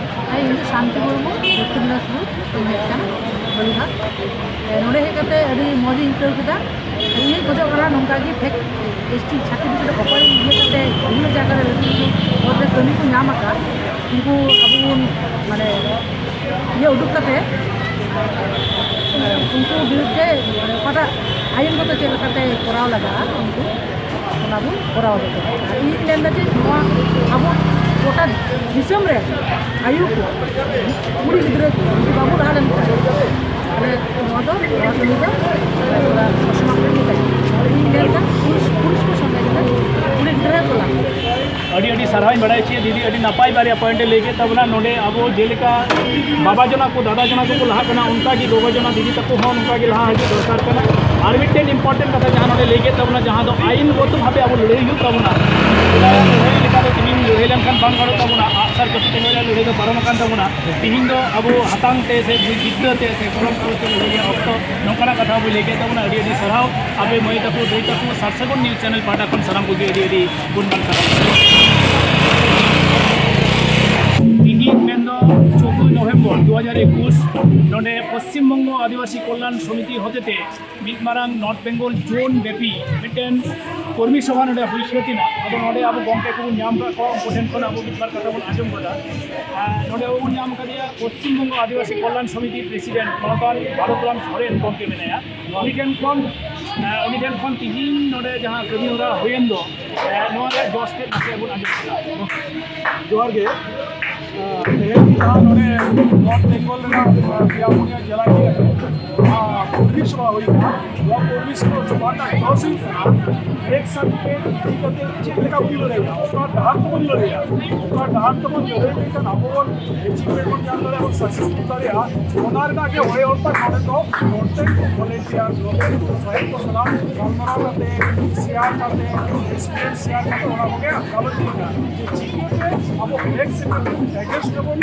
ᱦᱮᱸ, ᱤᱧ ᱫᱚ ᱥᱟᱱᱛᱤ ᱢᱩᱨᱢᱩ, ᱥᱩᱵᱤᱫᱷᱟ ᱥᱩᱡᱳᱜᱽ ᱦᱮᱡ ᱟᱠᱟᱱᱟ ᱵᱟᱞᱩᱨᱜᱷᱟᱴ᱾ ᱱᱚᱰᱮ ᱦᱮᱡ ᱠᱟᱛᱮ ᱟᱹᱰᱤ ᱢᱚᱡᱽ ᱤᱧ ᱟᱹᱭᱠᱟᱹᱣ ᱠᱮᱫᱟ᱾ ᱤᱧ ᱠᱷᱚᱡᱚᱜ ᱠᱟᱱᱟ ᱱᱚᱝᱠᱟ ᱜᱮ ᱯᱷᱮᱠ ᱮᱥ ᱴᱤ ᱥᱟᱨᱴᱤᱯᱷᱤᱠᱮᱴ ᱚᱠᱚᱭ ᱤᱭᱟᱹ ᱠᱟᱛᱮ ᱵᱤᱵᱷᱤᱱᱱᱚ ᱡᱟᱭᱜᱟ ᱨᱮ ᱞᱟᱹᱴᱩ ᱞᱟᱹᱴᱩ ᱯᱚᱫ ᱨᱮ ᱠᱟᱹᱢᱤ ᱠᱚ ᱧᱟᱢ ᱟᱠᱟᱫ, ᱩᱱᱠᱩ ᱟᱵᱚ ᱵᱚᱱ ᱢᱟᱱᱮ ᱤᱭᱟᱹ ᱩᱰᱩᱠ ᱠᱟᱛᱮ ᱩᱱᱠᱩ ᱵᱤᱨᱩᱫᱷ ᱛᱮ ᱢᱟᱱᱮ ᱚᱠᱟᱴᱟᱜ ᱟᱭᱤᱱ ᱜᱚᱛᱚ ᱪᱮᱫ ᱞᱮᱠᱟᱛᱮ ᱠᱚᱨᱟᱣ ᱞᱟᱜᱟᱜᱼᱟ ᱩᱱᱠᱩ ᱚᱱᱟ ᱵᱚᱱ ᱠᱚᱨᱟᱣ ᱫᱟᱲᱮᱭᱟᱜᱼᱟ᱾ ᱤᱧ ᱢᱮᱱᱫᱟ ᱡᱮ ᱱᱚᱣᱟ ᱟᱵᱚ ᱜᱚᱴᱟ ᱫᱤᱥᱚᱢ ᱨᱮ ᱟᱭᱩ ᱠᱚ, ᱠᱩᱲᱤ ᱜᱤᱫᱽᱨᱟᱹ ᱠᱚ ᱡᱩᱫᱤ ᱵᱟᱵᱚ ᱞᱟᱦᱟ ᱞᱮᱱᱠᱷᱟᱱ, ᱛᱟᱦᱞᱮ ᱱᱚᱣᱟ ᱫᱚ, ᱱᱚᱣᱟ ᱠᱟᱹᱢᱤ ᱫᱚ ᱛᱷᱚᱲᱟ ᱥᱚᱢᱟᱯᱛᱚ ᱜᱮ ᱛᱟᱦᱮᱱᱟ᱾ ᱟᱫᱚ ᱤᱧ ᱢᱮᱱᱫᱟ ᱠᱩᱲᱤ, ᱠᱩᱲᱤ ᱠᱚ ᱥᱚᱸᱜᱮ ᱠᱟᱛᱮ ᱠᱩᱲᱤ ᱜᱤᱫᱽᱨᱟᱹ ᱠᱚ ᱞᱟᱦᱟ᱾ ᱟᱹᱰᱤ ᱟᱹᱰᱤ ᱥᱟᱨᱦᱟᱣᱤᱧ ᱵᱟᱲᱟᱭ ᱦᱚᱪᱚᱭᱟ ᱫᱤᱫᱤ, ᱟᱹᱰᱤ ᱱᱟᱯᱟᱭ ᱵᱟᱨᱭᱟ ᱯᱚᱭᱮᱱᱴᱮ ᱞᱟᱹᱭ ᱠᱮᱫ ᱛᱟᱵᱚᱱᱟ᱾ ᱱᱚᱰᱮ ᱟᱵᱚ ᱡᱮᱞᱮᱠᱟ ᱵᱟᱵᱟ ᱡᱚᱱᱟ ᱠᱚ, ᱫᱟᱫᱟ ᱡᱚᱱᱟ ᱠᱚᱠᱚ ᱞᱟᱦᱟᱜ ᱠᱟᱱᱟ, ᱚᱱᱠᱟᱜᱮ ᱜᱚᱜᱚ ᱡᱚᱱᱟ ᱫᱤᱫᱤ ᱛᱟᱠᱚ ᱦᱚᱸ ᱱᱚᱝᱠᱟᱜᱮ ᱞᱟᱦᱟ ᱦᱤᱡᱩᱜ ᱫᱚᱨᱠᱟᱨ ᱠᱟᱱᱟ᱾ ᱟᱨ ᱢᱤᱫᱴᱮᱱ ᱤᱢᱯᱚᱨᱴᱮᱱᱴ ᱠᱟᱛᱷᱟ ᱡᱟᱦᱟᱸ ᱱᱚᱰᱮ ᱞᱟᱹᱭ ᱠᱮᱫ ᱛᱟᱵᱚᱱᱟ, ᱡᱟᱦᱟᱸ ᱫᱚ ᱟᱭᱤᱱ ᱜᱚᱛᱚ ᱵᱷᱟᱵᱮ ᱟᱵᱚ ᱞᱟᱹᱲᱦᱟᱹᱭ ᱦᱩᱭᱩᱜ ᱛᱟᱵᱚᱱᱟ᱾ ᱥᱮᱫᱟᱭᱟᱜ ᱞᱟᱹᱲᱦᱟᱹᱭ ᱞᱮᱠᱟ ᱫᱚ ᱛᱮᱦᱮᱧ ᱞᱟᱹᱲᱦᱟᱹᱭ ᱞᱮᱱᱠᱷᱟᱱ ᱵᱟᱝ ᱜᱟᱱᱚᱜ ᱛᱟᱵᱚᱱᱟ᱾ ᱟᱜᱼᱥᱟᱨ ᱠᱟᱹᱯᱤ ᱛᱮ ᱞᱟᱹᱲᱦᱟᱹᱭ ᱫᱚ ᱯᱟᱨᱚᱢ ᱟᱠᱟᱱ ᱛᱟᱵᱚᱱᱟ᱾ ᱛᱮᱦᱮᱧ ᱫᱚ ᱟᱵᱚ ᱦᱟᱛᱟᱝ ᱛᱮ ᱥᱮ ᱡᱤᱛᱠᱟᱹᱨ ᱛᱮ ᱥᱮ ᱜᱚᱲᱚᱢ ᱠᱚ ᱛᱮ ᱞᱟᱹᱲᱦᱟᱹᱭ ᱨᱮᱭᱟᱜ ᱚᱠᱛᱚ ᱱᱚᱝᱠᱟᱱᱟᱜ ᱠᱟᱛᱷᱟ ᱵᱚᱱ ᱞᱟᱹᱭ ᱠᱮᱫ ᱛᱟᱵᱚᱱᱟ᱾ ᱟᱹᱰᱤ ᱟᱹᱰᱤ ᱥᱟᱨᱦᱟᱣ ᱟᱯᱮ ᱢᱟᱹᱭ ᱛᱟᱠᱚ, ᱫᱟᱹᱭ ᱛᱟᱠᱚ, ᱥᱟᱨ ᱥᱟᱹᱜᱩᱱ ᱱᱤᱭᱩᱡᱽ ᱪᱮᱱᱮᱞ ᱯᱟᱦᱴᱟ ᱠᱷᱚᱱ ᱥᱟᱱᱟᱢ ᱠᱚᱜᱮ ᱟᱹᱰᱤ ᱟᱹᱰᱤ ᱜᱩᱱᱢᱟᱱ ᱥᱟᱨᱦᱟᱣ᱾ ᱛᱤᱦᱤᱧ ᱢᱮᱱᱫᱚ ᱪᱳᱫᱫᱳᱭ ᱱᱚᱵᱷᱮᱢᱵᱚᱨ ᱫᱩ ᱦᱟᱡᱟᱨ ᱮᱠᱩᱥ, ᱱᱚᱰᱮ ᱯᱚᱥᱪᱤᱢ ᱵᱚᱝᱜᱚ ᱟᱹᱫᱤᱵᱟᱹᱥᱤ ᱠᱚᱞᱭᱟᱱ ᱥᱚᱢᱤᱛᱤ ᱦᱚᱛᱮᱛᱮ ᱢᱤᱫ ᱢᱟᱨᱟᱝ ᱱᱚᱨᱛᱷ ᱵᱮᱝᱜᱚᱞ ᱡᱳᱱ ᱵᱮᱯᱤ ᱢᱤᱫᱴᱮᱱ ᱠᱚᱨᱢᱤ ᱥᱚᱵᱷᱟ ᱱᱚᱰᱮ ᱦᱩᱭ ᱥᱟᱹᱛ ᱮᱱᱟ᱾ ᱟᱫᱚ ᱱᱚᱰᱮ ᱟᱵᱚ ᱜᱚᱢᱠᱮ ᱠᱚᱵᱚᱱ ᱧᱟᱢ ᱠᱟᱜ ᱠᱚᱣᱟ, ᱩᱱᱠᱩ ᱴᱷᱮᱱ ᱠᱷᱚᱱ ᱟᱵᱚ ᱢᱤᱫ ᱵᱟᱨ ᱠᱟᱛᱷᱟ ᱵᱚᱱ ᱟᱸᱡᱚᱢ ᱠᱟᱫᱟ᱾ ᱟᱨ ᱱᱚᱰᱮ ᱵᱚᱱ ᱧᱟᱢ ᱠᱟᱫᱮᱭᱟ ᱯᱚᱥᱪᱤᱢ ᱵᱚᱝᱜᱚ ᱟᱹᱫᱤᱵᱟᱹᱥᱤ ᱠᱚᱞᱭᱟᱱ ᱥᱚᱢᱤᱛᱤ ᱯᱨᱮᱥᱤᱰᱮᱱᱴ ᱢᱟᱱᱚᱛᱟᱱ ᱵᱷᱟᱨᱚᱛᱨᱟᱢ ᱥᱚᱨᱮᱱ ᱜᱚᱢᱠᱮ ᱢᱮᱱᱟᱭᱟ᱾ ᱩᱱᱤ ᱴᱷᱮᱱ ᱠᱷᱚᱱ, ᱟᱨ ᱩᱱᱤ ᱴᱷᱮᱱ ᱠᱷᱚᱱ ᱛᱤᱦᱤᱧ ᱱᱚᱰᱮ ᱡᱟᱦᱟᱸ ᱠᱟᱹᱢᱤ ᱦᱚᱨᱟ ᱦᱩᱭᱮᱱ ᱫᱚ, ᱟᱨ ᱱᱚᱣᱟ ᱨᱮᱭᱟᱜ ᱡᱚᱥ ᱛᱮᱫ ᱱᱟᱥᱮ ᱵᱚᱱ ᱟᱸᱡᱚᱢ ᱠᱮᱫᱟ᱾ ᱡᱚᱦᱟᱨ ᱜᱮ᱾ ᱟᱨ ᱛᱮᱦᱮᱧ ᱡᱟᱦᱟᱸ ᱱᱚᱰᱮ ᱱᱚᱨᱛᱷ ᱵᱮᱝᱜᱚᱞ ᱨᱮᱱᱟᱜ, ᱟᱨ, ᱯᱮᱭᱟ ᱯᱩᱱᱭᱟᱹ ᱡᱮᱞᱟ ᱤᱫᱤ ᱠᱟᱛᱮ, ᱟᱨ, ᱠᱚᱨᱢᱤ ᱥᱚᱵᱷᱟ ᱦᱩᱭ ᱠᱟᱱᱟ᱾ ᱱᱚᱣᱟ ᱠᱚᱨᱢᱤ ᱥᱚᱵᱷᱟ ᱨᱮᱱᱟᱜ ᱡᱚᱥ ᱦᱩᱭᱩᱜ ᱠᱟᱱᱟ, ᱮᱠ ᱥᱟᱛᱷ ᱛᱮ ᱤᱫᱤ ᱠᱟᱛᱮ ᱪᱮᱫ ᱞᱮᱠᱟ ᱵᱚᱱ ᱞᱟᱹᱲᱦᱟᱹᱭᱟ, ᱚᱠᱟ ᱰᱟᱦᱟᱨ ᱛᱮᱵᱚᱱ ᱞᱟᱹᱲᱦᱟᱹᱭᱟ, ᱚᱠᱟ ᱰᱟᱦᱟᱨ ᱛᱮᱵᱚᱱ ᱞᱟᱹᱲᱦᱟᱹᱭ ᱞᱮᱠᱷᱟᱱ ᱟᱵᱚ ᱵᱚᱱ ᱮᱪᱤᱵᱷᱢᱮᱱᱴ ᱵᱚᱱ ᱧᱟᱢ ᱫᱟᱲᱮᱭᱟᱜᱼᱟ, ᱵᱚᱱ ᱥᱟᱠᱥᱮᱥ ᱫᱟᱲᱮᱭᱟᱜᱼᱟ, ᱚᱱᱟ ᱨᱮᱱᱟᱜ ᱜᱮ ᱦᱚᱭ ᱦᱚᱞᱛᱟ ᱱᱚᱰᱮ ᱫᱚ ᱱᱚᱛᱮ ᱵᱷᱚᱞᱮᱱᱴᱤᱭᱟᱨ, ᱱᱚᱛᱮ ᱥᱟᱦᱮᱵ ᱠᱚ ᱥᱟᱞᱟᱜ ᱜᱟᱞᱢᱟᱨᱟᱣ ᱠᱟᱛᱮ, ᱥᱮᱭᱟᱨ ᱠᱟᱛᱮ, ᱮᱠᱥᱯᱤᱨᱤᱭᱮᱱᱥ ᱥᱮᱭᱟᱨ ᱠᱟᱛᱮ ᱚᱱᱟ ᱠᱚᱜᱮ ᱜᱟᱞᱚᱪ ᱦᱩᱭᱩᱜᱼᱟ᱾ ᱡᱮ ᱪᱤᱠᱟᱹᱛᱮ ᱟᱵᱚ ᱵᱞᱮᱠ ᱥᱮᱠᱴᱚᱨ ᱵᱚᱱ ᱮᱜᱮᱱᱥᱴ ᱨᱮᱵᱚᱱ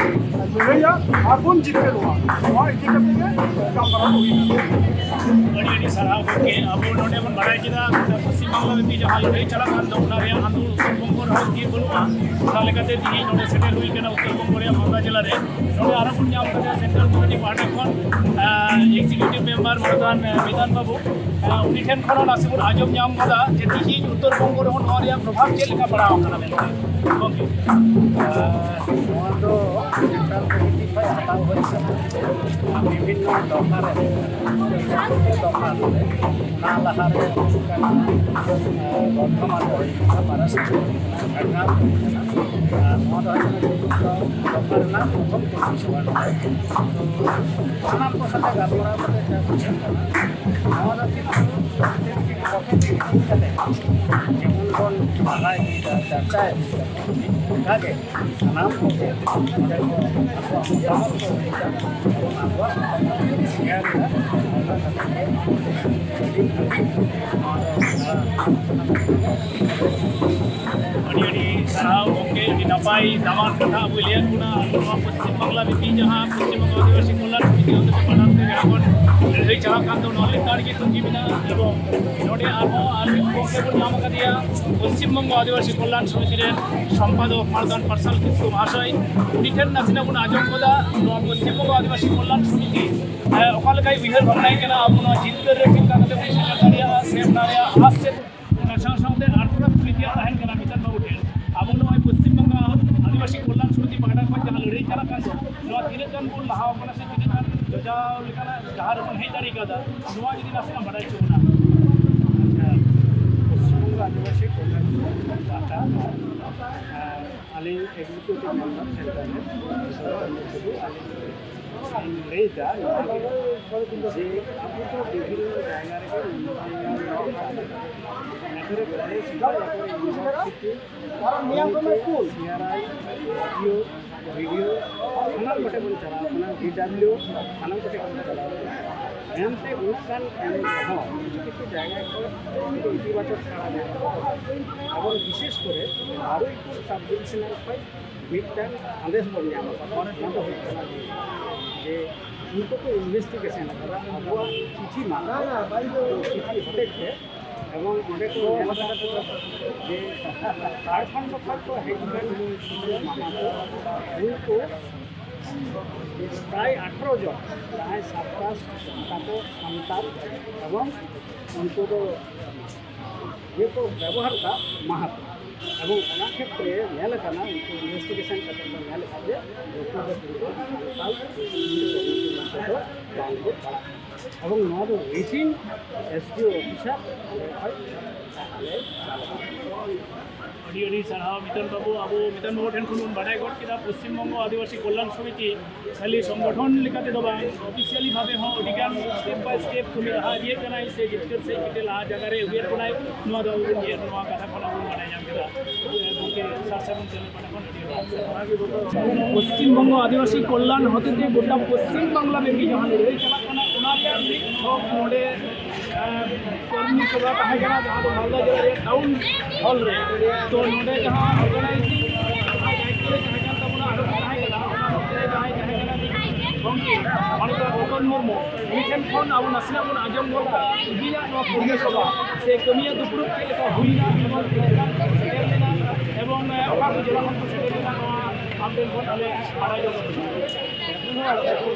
ᱞᱟᱹᱲᱦᱟᱹᱭᱟ ᱟᱨ ᱵᱚᱱ ᱡᱤᱛᱠᱟᱹᱨᱚᱜᱼᱟ᱾ ᱱᱚᱣᱟ ᱤᱫᱤ ᱠᱟᱛᱮ ᱜᱮ ᱜᱟᱞᱢᱟᱨᱟᱣ ᱫᱚ ᱦᱩᱭᱱᱟ᱾ ᱟᱹᱰᱤ ᱟᱹᱰᱤ ᱥᱟᱨᱦᱟᱣ ᱜᱚᱢᱠᱮ᱾ ᱟᱵᱚ ᱱᱚᱰᱮ ᱵᱚᱱ ᱵᱟᱲᱟᱭ ᱠᱮᱫᱟ ᱯᱚᱥᱪᱤᱢ ᱵᱟᱝᱞᱟ ᱨᱮ ᱡᱟᱦᱟᱸ ᱞᱟᱹᱲᱦᱟᱹᱭ ᱪᱟᱞᱟᱜ ᱠᱟᱱ ᱫᱚ, ᱚᱱᱟ ᱨᱮᱭᱟᱜ ᱟᱸᱫᱳᱲ ᱩᱛᱛᱚᱨ ᱵᱚᱝᱜᱚ ᱨᱮᱦᱚᱸ ᱛᱷᱤᱨ ᱵᱟᱹᱱᱩᱜᱼᱟ᱾ ᱚᱱᱟ ᱞᱮᱠᱟᱛᱮ ᱛᱮᱦᱮᱧ ᱱᱚᱰᱮ ᱥᱮᱴᱮᱨ ᱦᱩᱭ ᱠᱟᱱᱟ ᱩᱛᱛᱚᱨ ᱵᱚᱝᱜᱚ ᱨᱮᱭᱟᱜ ᱢᱟᱞᱫᱟ ᱡᱮᱞᱟ ᱨᱮ᱾ ᱱᱚᱰᱮ ᱟᱨᱚ ᱵᱚᱱ ᱧᱟᱢ ᱠᱟᱫᱟ ᱥᱮᱱᱴᱨᱟᱞ ᱠᱚᱢᱤᱴᱤ ᱯᱟᱦᱴᱟ ᱠᱷᱚᱱ ᱮᱠᱥᱤᱠᱤᱭᱩᱴᱤᱵᱷ ᱢᱮᱢᱵᱟᱨ ᱢᱟᱱᱚᱛᱟᱱ ᱵᱤᱫᱷᱟᱱ ᱵᱟᱹᱵᱩ, ᱩᱱᱤ ᱴᱷᱮᱱ ᱠᱷᱚᱱ ᱦᱚᱸ ᱱᱟᱥᱮ ᱵᱚᱱ ᱟᱸᱡᱚᱢ ᱧᱟᱢ ᱠᱟᱫᱟ ᱡᱮ ᱛᱤᱦᱤᱧ ᱩᱛᱛᱚᱨ ᱵᱚᱝᱜᱚ ᱨᱮᱦᱚᱸ ᱱᱚᱣᱟ ᱨᱮᱭᱟᱜ ᱯᱨᱚᱵᱷᱟᱵᱽ ᱪᱮᱫ ᱞᱮᱠᱟ ᱯᱟᱲᱟᱣ ᱟᱠᱟᱱᱟ ᱢᱮᱱᱛᱮ᱾ ᱜᱚᱢᱠᱮ᱾ ᱱᱚᱣᱟ ᱫᱚ ᱥᱮᱱᱴᱨᱟᱞ ᱠᱚᱢᱤᱴᱤ ᱠᱷᱚᱱ ᱦᱟᱛᱟᱣ ᱦᱩᱭ ᱠᱟᱱᱟ᱾ ᱵᱤᱵᱷᱤᱱᱱᱚ ᱫᱚᱯᱷᱟ ᱨᱮ, ᱫᱚᱯᱷᱟ ᱨᱮ, ᱚᱱᱟ ᱞᱟᱦᱟ ᱨᱮ ᱚᱱᱠᱟᱱ, ᱮ, ᱵᱚᱨᱫᱷᱚᱢᱟᱱ ᱨᱮ ᱦᱩᱭ ᱠᱟᱱᱟ, ᱵᱟᱨᱟᱥᱟᱛ ᱨᱮ ᱦᱩᱭ ᱠᱟᱱᱟ, ᱡᱷᱟᱲᱜᱨᱟᱢ ᱨᱮ ᱦᱩᱭ ᱠᱟᱱᱟ᱾ ᱟᱨ ᱱᱚᱣᱟ ᱫᱚ ᱦᱩᱭᱩᱜ ᱠᱟᱱᱟ ᱪᱚᱛᱩᱨᱛᱷᱚ ᱫᱚᱯᱷᱟ ᱨᱮᱱᱟᱜ ᱯᱨᱚᱛᱷᱚᱢ ᱠᱚᱢᱤᱴᱤ ᱥᱚᱵᱷᱟ ᱠᱟᱱᱟ᱾ ᱛᱚ ᱥᱟᱱᱟᱢ ᱠᱚ ᱥᱟᱛᱮ ᱜᱟᱞᱢᱟᱨᱟᱣ ᱠᱟᱛᱮ ᱡᱟ ᱵᱩᱡᱷᱟᱹᱜ ᱠᱟᱱᱟ, ᱱᱚᱣᱟ ᱫᱚ ᱠᱤᱱᱛᱩ ᱯᱨᱚᱛᱮᱠᱴᱤ ᱯᱚᱠᱮᱴ ᱤᱫᱤ ᱠᱟᱛᱮ ᱡᱮᱢᱚᱱ ᱵᱚᱱ ᱞᱟᱦᱟ ᱤᱫᱤᱭᱮᱫᱟ, ᱪᱟᱨᱪᱟ ᱤᱫᱤᱭᱮᱫᱟ, ᱚᱱᱠᱟᱜᱮ ᱥᱟᱱᱟᱢ ᱠᱚᱜᱮ ᱱᱚᱰᱮ ᱠᱚ ᱟᱠᱚᱣᱟᱜ ᱢᱚᱛᱟᱢᱚᱛ ᱠᱚ ᱞᱟᱹᱭ ᱮᱫᱟ, ᱟᱵᱚ ᱟᱠᱚᱣᱟᱜ ᱢᱚᱛᱟᱢᱚᱛ ᱠᱚ ᱥᱮᱭᱟᱨ ᱮᱫᱟ᱾ ᱚᱱᱟ ᱠᱷᱟᱹᱛᱤᱨ ᱛᱮ ᱟᱹᱰᱤ ᱵᱷᱟᱹᱜᱤ ᱱᱚᱣᱟ ᱫᱚ ᱥᱟᱨᱟ ᱟᱹᱰᱤ ᱟᱹᱰᱤ ᱥᱟᱨᱦᱟᱣ ᱜᱚᱢᱠᱮ, ᱟᱹᱰᱤ ᱱᱟᱯᱟᱭ ᱫᱟᱢᱟᱱ ᱠᱟᱛᱷᱟ ᱟᱵᱚᱭ ᱞᱟᱹᱭᱟᱫ ᱵᱚᱱᱟ᱾ ᱟᱵᱚ ᱱᱚᱣᱟ ᱯᱚᱥᱪᱤᱢ ᱵᱟᱝᱞᱟ ᱵᱤᱯᱤ ᱡᱟᱦᱟᱸ ᱯᱚᱥᱪᱤᱢ ᱵᱟᱝᱞᱟ ᱟᱹᱫᱤᱵᱟᱹᱥᱤ ᱠᱚᱞᱭᱟᱱ ᱥᱚᱢᱤᱛᱤ ᱦᱚᱛᱮᱛᱮ ᱯᱟᱦᱴᱟ ᱛᱮ ᱡᱟᱦᱟᱸ ᱵᱚᱱ ᱞᱟᱹᱲᱦᱟᱹᱭ ᱪᱟᱞᱟᱜ ᱠᱟᱱ ᱫᱚ, ᱱᱚᱣᱟ ᱞᱮᱛᱟᱲ ᱜᱮ ᱛᱟᱺᱜᱤ ᱢᱮᱱᱟᱜᱼᱟ᱾ ᱮᱵᱚᱝ ᱱᱚᱰᱮ ᱟᱨᱦᱚᱸ ᱟᱨ ᱢᱤᱫ ᱜᱚᱢᱠᱮ ᱵᱚᱱ ᱧᱟᱢ ᱟᱠᱟᱫᱮᱭᱟ, ᱯᱚᱥᱪᱤᱢ ᱵᱚᱝᱜᱚ ᱟᱹᱫᱤᱵᱟᱹᱥᱤ ᱠᱚᱞᱭᱟᱱ ᱥᱚᱢᱤᱛᱤ ᱨᱮᱱ ᱥᱚᱢᱯᱟᱫᱚᱠ ᱢᱟᱨᱫᱟᱱ ᱯᱟᱨᱥᱟᱞ ᱠᱤᱥᱠᱩ ᱢᱚᱦᱟᱥᱚᱭ᱾ ᱩᱱᱤ ᱴᱷᱮᱱ ᱱᱟᱥᱮᱱᱟᱜ ᱵᱚᱱ ᱟᱸᱡᱚᱢ ᱜᱚᱫᱟ ᱱᱚᱣᱟ ᱯᱚᱥᱪᱤᱢ ᱵᱚᱝᱜᱚ ᱟᱹᱫᱤᱵᱟᱹᱥᱤ ᱠᱚᱞᱭᱟᱱ ᱥᱚᱢᱤᱛᱤ, ᱮ, ᱚᱠᱟ ᱞᱮᱠᱟᱭ ᱩᱭᱦᱟᱹᱨ ᱵᱷᱟᱵᱽᱱᱟᱭ ᱠᱟᱱᱟ, ᱟᱵᱚ ᱱᱚᱣᱟ ᱡᱤᱛᱠᱟᱹᱨ ᱨᱮ ᱪᱮᱫ ᱞᱮᱠᱟ ᱠᱟᱛᱮ ᱵᱚᱱ ᱥᱮᱴᱮᱨ ᱫᱟᱲᱮᱭᱟᱜᱼᱟ, ᱥᱮ ᱚᱱᱟ ᱨᱮᱭᱟᱜ ᱟᱥ ᱪᱮᱫ᱾ ᱚᱱᱟ ᱥᱟᱶ ᱥᱟᱶᱛᱮ ᱟᱨ ᱛᱷᱚᱲᱟ ᱠᱩᱞᱤ ᱛᱮᱭᱟᱜ ᱛᱟᱦᱮᱱ ᱠᱟᱱᱟ ᱢᱤᱫᱴᱟᱝ ᱵᱟᱹᱵᱩ ᱴᱷᱮᱱ, ᱟᱵᱚ ᱱᱚᱜᱼᱚᱭ ᱯᱚᱥᱪᱤᱢ ᱵᱟᱝᱞᱟ ᱟᱹᱫᱤᱵᱟᱹᱥᱤ ᱠᱚᱞᱭᱟᱱ ᱥᱚᱢᱤᱛᱤ ᱯᱟᱦᱴᱟ ᱠᱷᱚᱱ ᱡᱟᱦᱟᱸ ᱞᱟᱹᱲᱦᱟᱹᱭ ᱪᱟᱞᱟᱜ ᱠᱟᱱ ᱫᱚ, ᱱᱚᱣᱟ ᱛᱤᱱᱟᱹᱜ ᱜᱟᱱ ᱵᱚᱱ ᱞᱟᱦᱟ ᱟᱠᱟᱱᱟ ᱥᱮ ᱛᱤᱱᱟᱹᱜ ᱜᱟᱱ ᱡᱚᱡᱟᱣ ᱞᱮᱠᱟᱱᱟᱜ ᱰᱟᱦᱟᱨ ᱨᱮᱵᱚᱱ ᱦᱮᱡ ᱫᱟᱲᱮ ᱠᱟᱣᱫᱟ, ᱱᱚᱣᱟ ᱡᱩᱫᱤ ᱱᱟᱥᱮᱱᱟᱜ ᱵᱟᱰᱟᱭ ᱦᱚᱪᱚ ᱵᱚᱱᱟ᱾ ᱟᱪᱪᱷᱟ, ᱯᱚᱥᱪᱤᱢ ᱵᱚᱝᱜᱚ ᱟᱹᱫᱤᱵᱟᱹᱥᱤ ᱠᱚᱞᱭᱟᱱ ᱯᱟᱦᱴᱟ ᱟᱨ ᱟᱹᱞᱤᱧ ᱮᱠᱡᱤᱠᱤᱭᱩᱴᱤᱵᱷ ᱢᱮᱢᱵᱟᱨ ᱥᱮᱱᱴᱟᱨ ᱨᱮ ᱟᱹᱞᱤᱧ ᱞᱟᱹᱭᱫᱟ ᱱᱚᱣᱟ ᱜᱮ, ᱡᱮ ᱟᱵᱚ ᱫᱚ ᱵᱤᱵᱷᱤᱱᱱᱚ ᱡᱟᱭᱜᱟ ᱨᱮᱜᱮ ᱱᱚᱣᱟ ᱠᱚᱨᱮ ᱠᱚᱞᱮᱡᱽ ᱠᱚ, ᱚᱠᱚᱭ ᱤᱭᱩᱱᱤᱵᱷᱟᱨᱥᱤᱴᱤ, ᱥᱤ ᱟᱨ ᱟᱭ, ᱮᱥ ᱰᱤ ᱳ, ᱵᱤ ᱰᱤ ᱳ, ᱥᱟᱱᱟᱢ ᱠᱚᱴᱷᱮᱱ ᱵᱚᱱ ᱪᱟᱞᱟᱣ ᱠᱟᱱᱟ, ᱰᱤ ᱰᱟᱵᱽᱞᱤᱭᱩ, ᱥᱟᱱᱟᱢ ᱠᱚᱴᱷᱮᱱ ᱵᱚᱱ ᱪᱟᱞᱟᱣ ᱠᱟᱱᱟ᱾ ᱮᱱᱛᱮ ᱩᱱᱟᱹᱜ ᱜᱟᱱ ᱮᱢ ᱨᱮᱦᱚᱸ ᱠᱤᱪᱷᱩ ᱠᱤᱪᱷᱩ ᱡᱟᱭᱜᱟ ᱠᱚᱨᱮ ᱤᱛᱤᱵᱟᱪᱚᱠ ᱥᱟᱲᱟ ᱧᱟᱢᱚᱜ ᱠᱟᱱᱟ᱾ ᱮᱵᱚᱝ ᱵᱤᱥᱮᱥ ᱠᱚᱨᱮ ᱵᱟᱨᱩᱭᱯᱩᱨ ᱥᱟᱵ ᱰᱤᱵᱷᱤᱥᱚᱱᱟᱞ ᱠᱷᱚᱱ ᱢᱤᱫᱴᱟᱝ ᱥᱟᱸᱫᱮᱥ ᱵᱚᱱ ᱧᱟᱢ ᱟᱠᱟᱫᱟ, ᱚᱱᱟ ᱫᱚ ᱦᱩᱭᱩᱜ ᱠᱟᱱᱟ ᱡᱮ ᱩᱱᱠᱩ ᱠᱚ ᱤᱱᱵᱷᱮᱥᱴᱤᱜᱮᱥᱚᱱ ᱟᱠᱟᱫᱟ ᱟᱵᱚᱣᱟᱜ ᱪᱤᱴᱷᱤ ᱢᱟᱞᱟ, ᱪᱤᱴᱷᱤ ᱦᱚᱛᱮᱡ ᱛᱮ, ᱮᱵᱚᱝ ᱚᱸᱰᱮ ᱠᱚ ᱧᱮᱞ ᱟᱠᱟᱫᱟ ᱡᱮ ᱡᱷᱟᱲᱠᱷᱚᱸᱰ ᱡᱚᱠᱷᱚᱱ ᱠᱚ ᱦᱮᱡ ᱞᱮᱱ ᱩᱱᱠᱩ ᱯᱨᱟᱭ ᱟᱴᱷᱨᱚ ᱡᱚᱱ ᱡᱟᱦᱟᱸᱭ ᱥᱟᱵᱠᱟᱥᱴ ᱛᱟᱠᱚ ᱥᱟᱱᱛᱟᱲ ᱮᱵᱚᱝ ᱩᱱᱠᱩ ᱫᱚ ᱤᱭᱟᱹ ᱠᱚ ᱵᱮᱵᱚᱦᱟᱨ ᱮᱫᱟ ᱢᱟᱦᱟᱛ᱾ ᱮᱵᱚᱝ ᱚᱱᱟ ᱠᱷᱮᱛᱨᱮ ᱧᱮᱞ ᱟᱠᱟᱱᱟ, ᱩᱱᱠᱩ ᱤᱱᱵᱷᱮᱥᱴᱤᱜᱮᱥᱚᱱ ᱠᱟᱛᱮ ᱠᱚ ᱧᱮᱞ ᱟᱠᱟᱫ ᱡᱮ ᱱᱩᱠᱩ ᱫᱚ ᱠᱤᱱᱛᱩ ᱥᱟᱱᱛᱟᱲ ᱠᱚ ᱵᱟᱝ ᱠᱚ ᱯᱟᱲᱟᱜ ᱠᱟᱱᱟ᱾ ᱮᱵᱚᱝ ᱱᱚᱣᱟ ᱫᱚ ᱨᱤᱴᱤᱱ ᱮᱥ ᱰᱤ ᱳ ᱚᱯᱷᱤᱥᱟᱨ ᱚᱸᱰᱮ ᱠᱷᱚᱱ ᱟᱞᱮ ᱪᱟᱞᱟᱜᱼᱟ᱾ ᱟᱹᱰᱤ ᱟᱹᱰᱤ ᱥᱟᱨᱦᱟᱣ ᱢᱤᱛᱚᱱ ᱵᱟᱹᱵᱩ᱾ ᱟᱵᱚ ᱢᱤᱛᱚᱱ ᱵᱟᱹᱵᱩ ᱴᱷᱮᱱ ᱠᱷᱚᱱ ᱵᱚᱱ ᱵᱟᱰᱟᱭ ᱜᱚᱫ ᱠᱮᱫᱟ ᱯᱚᱥᱪᱤᱢ ᱵᱚᱝᱜᱚ ᱟᱹᱫᱤᱵᱟᱹᱥᱤ ᱠᱚᱞᱭᱟᱱ ᱥᱚᱢᱤᱛᱤ ᱠᱷᱟᱹᱞᱤ ᱥᱚᱝᱜᱚᱴᱷᱚᱱ ᱞᱮᱠᱟ ᱛᱮᱫᱚ ᱵᱟᱝ, ᱚᱯᱷᱤᱥᱤᱭᱟᱞᱤ ᱵᱷᱟᱵᱮ ᱦᱚᱸ ᱟᱹᱰᱤ ᱜᱟᱱ ᱥᱴᱮᱯ ᱵᱟᱭ ᱥᱴᱮᱯ ᱠᱟᱹᱢᱤ ᱞᱟᱦᱟ ᱤᱫᱤᱭᱮᱫ ᱠᱟᱱᱟᱭ ᱥᱮ ᱡᱤᱛᱠᱟᱹᱨ ᱥᱮᱫ ᱢᱤᱫᱴᱮᱱ ᱞᱟᱦᱟ ᱡᱟᱭᱜᱟ ᱨᱮ ᱟᱹᱜᱩᱭᱮᱫ ᱵᱚᱱᱟᱭ, ᱱᱚᱣᱟ ᱫᱚ ᱟᱵᱚ ᱵᱚᱱ ᱧᱮᱞ, ᱱᱚᱣᱟ ᱠᱟᱛᱷᱟ ᱠᱷᱚᱱ ᱟᱵᱚ ᱵᱚᱱ ᱵᱟᱰᱟᱭ ᱧᱟᱢ ᱠᱮᱫᱟ᱾ ᱜᱚᱢᱠᱮ ᱥᱟᱨ ᱥᱟᱹᱜᱩᱱ ᱪᱟᱹᱞ ᱯᱟᱦᱴᱟ ᱠᱷᱚᱱ ᱟᱹᱰᱤ ᱟᱹᱰᱤ ᱥᱟᱨᱦᱟᱣ᱾ ᱯᱚᱥᱪᱤᱢ ᱵᱚᱝᱜᱚ ᱟᱹᱫᱤᱵᱟᱹᱥᱤ ᱠᱚᱞᱭᱟᱱ ᱦᱚᱛᱮᱛᱮ ᱜᱚᱴᱟ ᱯᱚᱥᱪᱤᱢ ᱵᱟᱝᱞᱟ ᱨᱮᱜᱮ ᱡᱟᱦᱟᱸ ᱞᱟᱹᱲᱦᱟᱹᱭ ᱪᱟᱞᱟᱜ ᱠᱟᱱᱟ, ᱚᱱᱟ ᱨᱮᱭᱟᱜ ᱢᱤᱫ ᱪᱷᱚᱠ ᱱᱚᱰᱮ ᱠᱚᱨᱢᱤ ᱥᱚᱵᱷᱟ ᱛᱟᱦᱮᱸ ᱠᱟᱱᱟ, ᱡᱟᱦᱟᱸ ᱫᱚ ᱢᱟᱞᱫᱟ ᱡᱮᱞᱟ ᱨᱮᱭᱟᱜ ᱴᱟᱣᱩᱱ ᱦᱚᱞ ᱨᱮ᱾ ᱛᱚ ᱱᱚᱰᱮ ᱡᱟᱦᱟᱸ ᱚᱨᱜᱟᱱᱟᱭᱤᱡᱤᱝ ᱡᱟᱦᱟᱸᱭ ᱫᱟᱭᱤᱛᱛᱚ ᱨᱮ ᱛᱟᱦᱮᱸ ᱠᱟᱱ ᱛᱟᱵᱚᱱᱟ, ᱟᱨᱚ ᱛᱟᱦᱮᱸ ᱠᱟᱱᱟ, ᱚᱱᱟ ᱚᱠᱛᱚ ᱨᱮ ᱡᱟᱦᱟᱸᱭ ᱛᱟᱦᱮᱸ ᱠᱟᱱᱟ ᱜᱚᱢᱠᱮ ᱢᱟᱱᱚᱛ ᱨᱚᱛᱚᱱ ᱢᱩᱨᱢᱩ, ᱩᱱᱤ ᱴᱷᱮᱱ ᱠᱷᱚᱱ ᱟᱵᱚ ᱱᱟᱥᱮᱱᱟᱜ ᱵᱚᱱ ᱟᱸᱡᱚᱢ ᱜᱚᱫ ᱠᱟᱜᱼᱟ, ᱩᱱᱤᱭᱟᱜ ᱱᱚᱣᱟ ᱠᱚᱨᱢᱤ ᱥᱚᱵᱷᱟ ᱥᱮ ᱠᱟᱹᱢᱤᱭᱟᱹ ᱫᱩᱯᱲᱩᱵ ᱪᱮᱫ ᱞᱮᱠᱟ ᱦᱩᱭᱱᱟ, ᱮᱵᱚᱝ ᱛᱤᱱᱟᱹᱜ ᱜᱟᱱ ᱥᱮᱴᱮᱨ ᱞᱮᱱᱟ, ᱮᱵᱚᱝ ᱚᱠᱟ ᱠᱚ ᱡᱮᱞᱟ ᱠᱷᱚᱱ ᱠᱚ ᱥᱮᱴᱮᱨ ᱞᱮᱱᱟ, ᱱᱚᱣᱟ ᱟᱢ ᱴᱷᱮᱱ ᱠᱷᱚᱱ ᱟᱞᱮ ᱵᱟᱲᱟᱭ ᱡᱚᱝ ᱥᱟᱱᱟ ᱠᱟᱱᱟ᱾